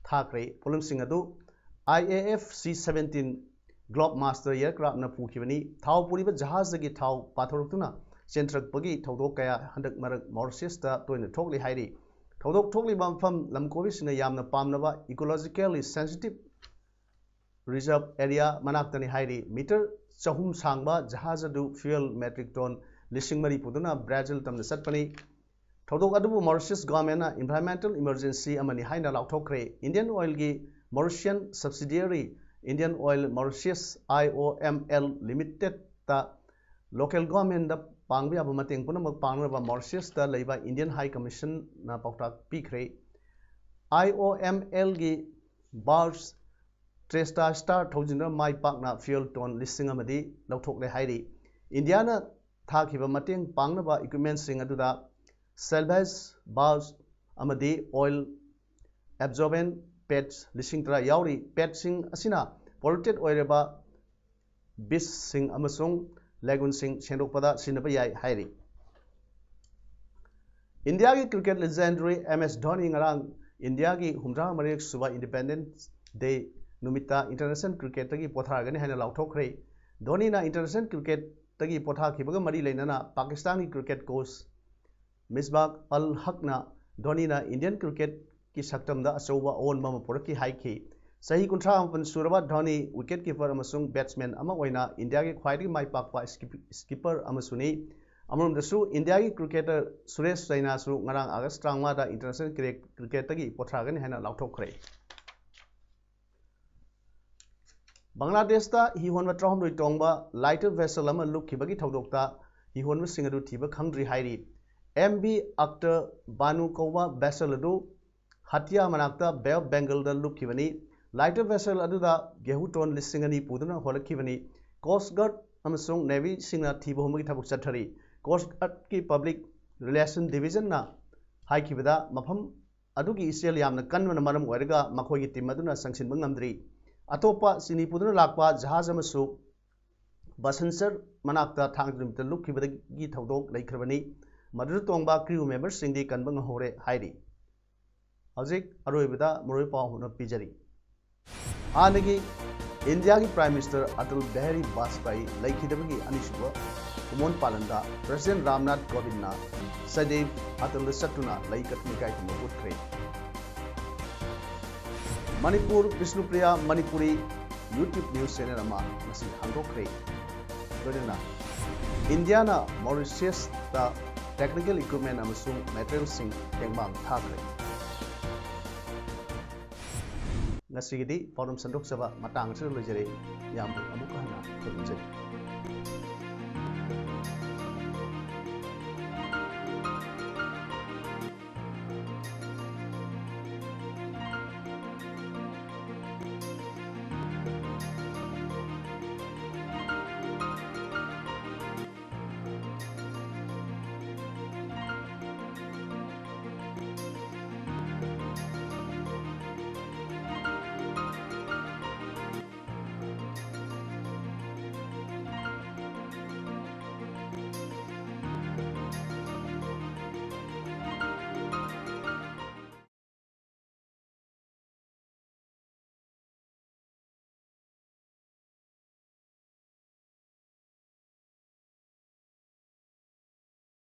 ꯊꯥꯈ꯭ꯔꯦ꯫ ꯄꯣꯠꯂꯝꯁꯤꯡ ꯑꯗꯨ I A F C seventeen Globemaster ꯑꯦꯌꯔꯀ꯭ꯔꯥꯐꯅ ꯄꯨꯈꯤꯕꯅꯤ꯫ ꯊꯥꯎ ꯄꯨꯔꯤꯕ ꯖꯍꯥꯖꯇꯒꯤ ꯊꯥꯎ ꯄꯥꯊꯣꯔꯛꯇꯨꯅ ꯆꯦꯟꯊꯔꯛꯄꯒꯤ ꯊꯧꯗꯣꯛ ꯀꯌꯥ ꯍꯟꯗꯛ ꯃꯔꯛ ꯃꯣꯔꯤꯁꯤꯌꯁꯇ ꯇꯣꯏꯅ ꯊꯣꯛꯂꯤ ꯍꯥꯏꯔꯤ꯫ ꯊꯧꯗꯣꯛ ꯊꯣꯛꯂꯤꯕ ꯃꯐꯝ ꯂꯝꯀꯣꯏꯕꯁꯤꯡꯅ ꯌꯥꯝꯅ ꯄꯥꯝꯅꯕ ꯏꯀꯣꯂꯣꯖꯤꯀꯦꯜꯂꯤ ꯁꯦꯟꯁꯤꯇꯤꯚ ꯔꯤꯖꯔꯚ ꯑꯦꯔꯤꯌꯥ ꯃꯅꯥꯛꯇꯅꯤ ꯍꯥꯏꯔꯤ꯫ ꯃꯤꯇꯔ ꯆꯍꯨꯝ ꯁꯥꯡꯕ ꯖꯍꯥꯖ ꯑꯗꯨ ꯐ꯭ꯌꯨꯑꯦꯜ ꯃꯦꯇ꯭ꯔꯤꯛ ꯇꯣꯟ ꯂꯤꯁꯤꯡ ꯃꯔꯤ ꯄꯨꯗꯨꯅ ꯕ꯭ꯔꯥꯖꯤꯜ ꯇꯝꯅ ꯆꯠꯄꯅꯤ꯫ ꯊꯧꯗꯣꯛ ꯑꯗꯨꯕꯨ ꯃꯣꯔꯤꯁꯤꯌꯁ ꯒꯚꯔꯟꯃꯦꯟꯠꯅ ꯏꯟꯚꯥꯏꯔꯟꯃꯦꯟꯇꯦꯜ ꯏꯃꯔꯖꯦꯟꯁꯤ ꯑꯃꯅꯤ ꯍꯥꯏꯅ ꯂꯥꯎꯊꯣꯛꯈ꯭ꯔꯦ꯫ ꯏꯟꯗꯤꯌꯟ ꯑꯣꯏꯜꯒꯤ ꯃꯣꯔꯤꯁꯤꯌꯟ subsidiary Indian oil Mauritius, I O M L, ꯂꯤꯃꯤꯇꯦꯗꯇ ꯂꯣꯀꯦꯜ ꯒꯚꯔꯟꯃꯦꯟꯠꯇ ꯄꯥꯡꯕ ꯌꯥꯕ ꯃꯇꯦꯡ ꯄꯨꯝꯅꯃꯛ ꯄꯥꯡꯅꯕ ꯃꯣꯔꯤꯁꯤꯌꯁꯇ ꯂꯩꯕ ꯏꯟꯗꯤꯌꯟ ꯍꯥꯏ ꯀꯃꯤꯁꯟꯅ ꯄꯥꯎꯇꯥꯛ ꯄꯤꯈ꯭ꯔꯦ꯫ ꯑꯥꯏ ꯑꯣ ꯑꯦꯝ ꯑꯦꯜꯒꯤ ꯕꯥꯔꯖ ꯇ꯭ꯔꯦꯁꯇꯥ ꯁ꯭ꯇꯥꯔ ꯊꯧꯖꯤꯟꯗꯨꯅ ꯃꯥꯏ ꯄꯥꯛꯅ ꯐ꯭ꯌꯨꯑꯦꯜ ꯇꯣꯟ ꯂꯤꯁꯤꯡ ꯑꯃꯗꯤ ꯂꯧꯊꯣꯛꯂꯦ ꯍꯥꯏꯔꯤ꯫ ꯏꯟꯗꯤꯌꯥꯅ ꯊꯥꯈꯤꯕ ꯃꯇꯦꯡ ꯄꯥꯡꯅꯕ ꯏꯀ꯭ꯋꯤꯞꯃꯦꯟꯁꯤꯡ ꯑꯗꯨꯗ ꯁꯦꯜꯚꯦꯖ ꯕꯥꯔꯖ ꯑꯃꯗꯤ ꯑꯣꯏꯜ ꯑꯦꯕꯖꯣꯔꯕꯦꯟ ꯄꯦꯗꯁ ꯂꯤꯁꯤꯡ ꯇꯔꯥ ꯌꯥꯎꯔꯤ꯫ ꯄꯦꯗꯁꯤꯡ ꯑꯁꯤꯅ ꯄꯣꯂꯨꯇꯦꯗ ꯑꯣꯏꯔꯕ ꯕꯤꯆꯁꯤꯡ ꯑꯃꯁꯨꯡ ꯂꯦꯒꯨꯟꯁꯤꯡ ꯁꯦꯡꯗꯣꯛꯄꯗ ꯁꯤꯖꯤꯟꯅꯕ ꯌꯥꯏ ꯍꯥꯏꯔꯤ꯫ ꯏꯟꯗꯤꯌꯥꯒꯤ ꯀ꯭ꯔꯤꯀꯦꯠ ꯂꯤꯖꯦꯟꯗꯔꯤ ꯑꯦꯝ ꯑꯦꯁ ꯙꯣꯅꯤ ꯉꯔꯥꯡ ꯏꯟꯗꯤꯌꯥꯒꯤ ꯍꯨꯝꯗ꯭ꯔꯥ ꯃꯔꯤꯔꯛ ꯁꯨꯕ ꯏꯟꯗꯤꯄꯦꯟꯗꯦꯟꯁ ꯗꯦ ꯅꯨꯃꯤꯠꯇ ꯏꯟꯇꯔꯅꯦꯁꯅꯦꯜ ꯀ꯭ꯔꯤꯀꯦꯠꯇꯒꯤ ꯄꯣꯊꯥꯔꯒꯅꯤ ꯍꯥꯏꯅ ꯂꯥꯎꯊꯣꯛꯈ꯭ꯔꯦ꯫ ꯙꯣꯅꯤꯅ ꯏꯟꯇꯔꯅꯦꯁꯅꯦꯜ ꯀ꯭ꯔꯤꯀꯦꯠꯇꯒꯤ ꯄꯣꯊꯥꯈꯤꯕꯒ ꯃꯔꯤ ꯂꯩꯅꯅ ꯄꯥꯀꯤꯁꯇꯥꯟꯒꯤ ꯀ꯭ꯔꯤꯀꯦꯠ ꯀꯣꯆ ꯃꯤꯁꯕꯥꯍ ꯑꯜ ꯍꯛꯅ ꯙꯣꯅꯤꯅ ꯏꯟꯗꯤꯌꯟ ꯀ꯭ꯔꯤꯀꯦꯠꯀꯤ ꯁꯛꯇꯝꯗ ꯑꯆꯧꯕ ꯑꯑꯣꯟꯕ ꯑꯃ ꯄꯨꯔꯛꯈꯤ ꯍꯥꯏꯈꯤ꯫ ꯆꯍꯤ ꯀꯨꯟꯊ꯭ꯔꯥ ꯃꯥꯄꯟ ꯁꯨꯔꯕ ꯙꯣꯅꯤ ꯋꯤꯀꯦꯠ ꯀꯤꯄꯔ ꯑꯃꯁꯨꯡ ꯕꯦꯠꯁꯃꯦꯟ ꯑꯃ ꯑꯣꯏꯅ ꯏꯟꯗꯤꯌꯥꯒꯤ ꯈ꯭ꯋꯥꯏꯗꯒꯤ ꯃꯥꯏ ꯄꯥꯛꯄ ꯁ꯭ꯀꯤꯞ-, ꯁ꯭ꯀꯤꯄꯔ ꯑꯃꯁꯨꯅꯤ꯫ ꯑꯃꯔꯣꯝꯗꯁꯨ ꯏꯟꯗꯤꯌꯥꯒꯤ ꯀ꯭ꯔꯤꯀꯦꯇꯔ ꯁꯨꯔꯦꯁ ꯔꯩꯅꯥꯁꯨ ꯉꯔꯥꯡ ꯑꯥꯒꯁ ꯇꯔꯥꯃꯉꯥꯗ ꯏꯟꯇꯔꯅꯦꯁꯅꯦꯜ ꯀ꯭ꯔꯤꯀꯦ-, ꯀ꯭ꯔꯤꯀꯦꯠꯇꯒꯤ ꯄꯣꯊꯥꯒꯅꯤ ꯍꯥꯏꯅ ꯂꯥꯎꯊꯣꯛꯈ꯭ꯔꯦ꯫ ꯕꯪꯒ꯭ꯂꯥꯗꯦꯁꯇ ꯍꯤ ꯍꯣꯟꯕ ꯇꯔꯥꯍꯨꯝꯗꯣꯏ ꯇꯣꯡꯕ ꯂꯥꯏꯇꯔ ꯚꯦꯁꯦꯜ ꯑꯃ ꯂꯨꯞꯈꯤꯕꯒꯤ ꯊꯧꯗꯣꯛꯇ ꯃꯤꯍꯣꯟꯕꯁꯤꯡ ꯑꯗꯨ ꯊꯤꯕ ꯈꯪꯗ꯭ꯔꯤ ꯍꯥꯏꯔꯤ꯫ ꯑꯦꯝ ꯚꯤ ꯑꯛꯇꯔ ꯕꯥꯅꯨ ꯀꯧꯕ vessel ꯑꯗꯨ ꯍꯇꯤꯌꯥ ꯃꯅꯥꯛꯇ Bay of Bengal the ꯂꯨꯞꯈꯤꯕꯅꯤ꯫ Lighter vessel ꯑꯗꯨꯗ ꯒꯦꯍꯨ ꯇꯣꯟ ꯂꯤꯁꯤꯡ ꯑꯅꯤ ꯄꯨꯗꯨꯅ ꯍꯣꯜꯂꯛꯈꯤꯕꯅꯤ꯫ Coast Guard ꯑꯃꯁꯨꯡ Navy ꯁꯤꯡꯅ ꯊꯤꯕ ꯍꯨꯝꯕꯒꯤ ꯊꯕꯛ ꯆꯠꯊꯔꯤ꯫ Coast Guard ꯀꯤ Public Relation Division ꯅ ꯍꯥꯏꯈꯤꯕꯗ, ꯃꯐꯝ ꯑꯗꯨꯒꯤ ꯏꯆꯦꯜ ꯌꯥꯝꯅ ꯀꯟꯕꯅ ꯃꯔꯝ ꯑꯣꯏꯔꯒ ꯃꯈꯣꯏꯒꯤ team ꯑꯗꯨꯅ ꯆꯪꯁꯤꯟꯕ ꯉꯝꯗ꯭ꯔꯤ꯫ ꯑꯇꯣꯞꯄ ꯆꯤꯅꯤ ꯄꯨꯗꯨꯅ ꯂꯥꯛꯄ ꯖꯍꯥꯖ ꯑꯃꯁꯨ ꯕꯁꯟꯆꯔ ꯃꯅꯥꯛꯇ ꯊꯥꯡꯖ ꯅꯨꯃꯤꯠꯇ ꯂꯨꯞꯈꯤꯕꯗꯒꯤ ꯊꯧꯗꯣꯛ ꯂꯩꯈ꯭ꯔꯕꯅꯤ꯫ ꯃꯗꯨꯗ ꯇꯣꯡꯕ crew member ꯁꯤꯡꯗꯤ ꯀꯟꯕ ꯉꯝꯍꯧꯔꯦ ꯍꯥꯏꯔꯤ꯫ ꯍꯧꯖꯤꯛ ꯑꯔꯣꯏꯕꯗ ꯃꯔꯨꯑꯣꯏꯕ ꯄꯥꯎ ꯑꯃ ꯄꯤꯖꯔꯤ꯫ ꯍꯥꯟꯅꯒꯤ ꯏꯟꯗꯤꯌꯥꯒꯤ Prime Minister ꯑꯇꯜ ꯕꯤꯍꯥꯔꯤ ꯕꯥꯖꯄꯥꯏ ꯂꯩꯈꯤꯗꯕꯒꯤ ꯑꯅꯤꯁꯨꯕ ꯀꯨꯃꯣꯟ ꯄꯥꯂꯟꯗ President ꯔꯥꯝꯅꯥꯊ ꯀꯣꯕꯤꯟꯗꯅ ꯁꯗꯩꯕ ꯑꯇꯜꯗ ꯆꯠꯇꯨꯅ ꯂꯩ ꯀꯠꯇꯨꯅ ꯏꯀꯥꯏ ꯈꯨꯝꯅꯕ ꯎꯠꯈ꯭ꯔꯦ꯫ Manipur, ꯕꯤꯁꯅꯨꯄ꯭ꯔꯤꯌꯥ Manipuri YouTube news channel ꯑꯃ ꯉꯁꯤ ꯍꯥꯡꯗꯣꯛꯈ꯭ꯔꯦ꯫ ꯂꯣꯏꯅꯅ ꯏꯟꯗꯤꯌꯥꯅ ꯃꯣꯔꯤꯁꯤꯌꯁꯇ technical equipment ꯑꯃꯁꯨꯡ materialꯁꯤꯡ ꯇꯦꯡꯕꯥꯡ ꯊꯥꯈ꯭ꯔꯦ꯫ ꯉꯁꯤꯒꯤꯗꯤ ꯄꯥꯎꯗꯝ ꯁꯟꯗꯣꯛꯆꯕ ꯃꯇꯥꯡ ꯑꯁꯤꯗ ꯂꯣꯏꯖꯔꯦ꯫ ꯌꯥꯝ ꯑꯃꯨꯛꯀ ꯍꯟꯅ ꯈꯨꯔꯨꯝꯖꯔꯤ꯫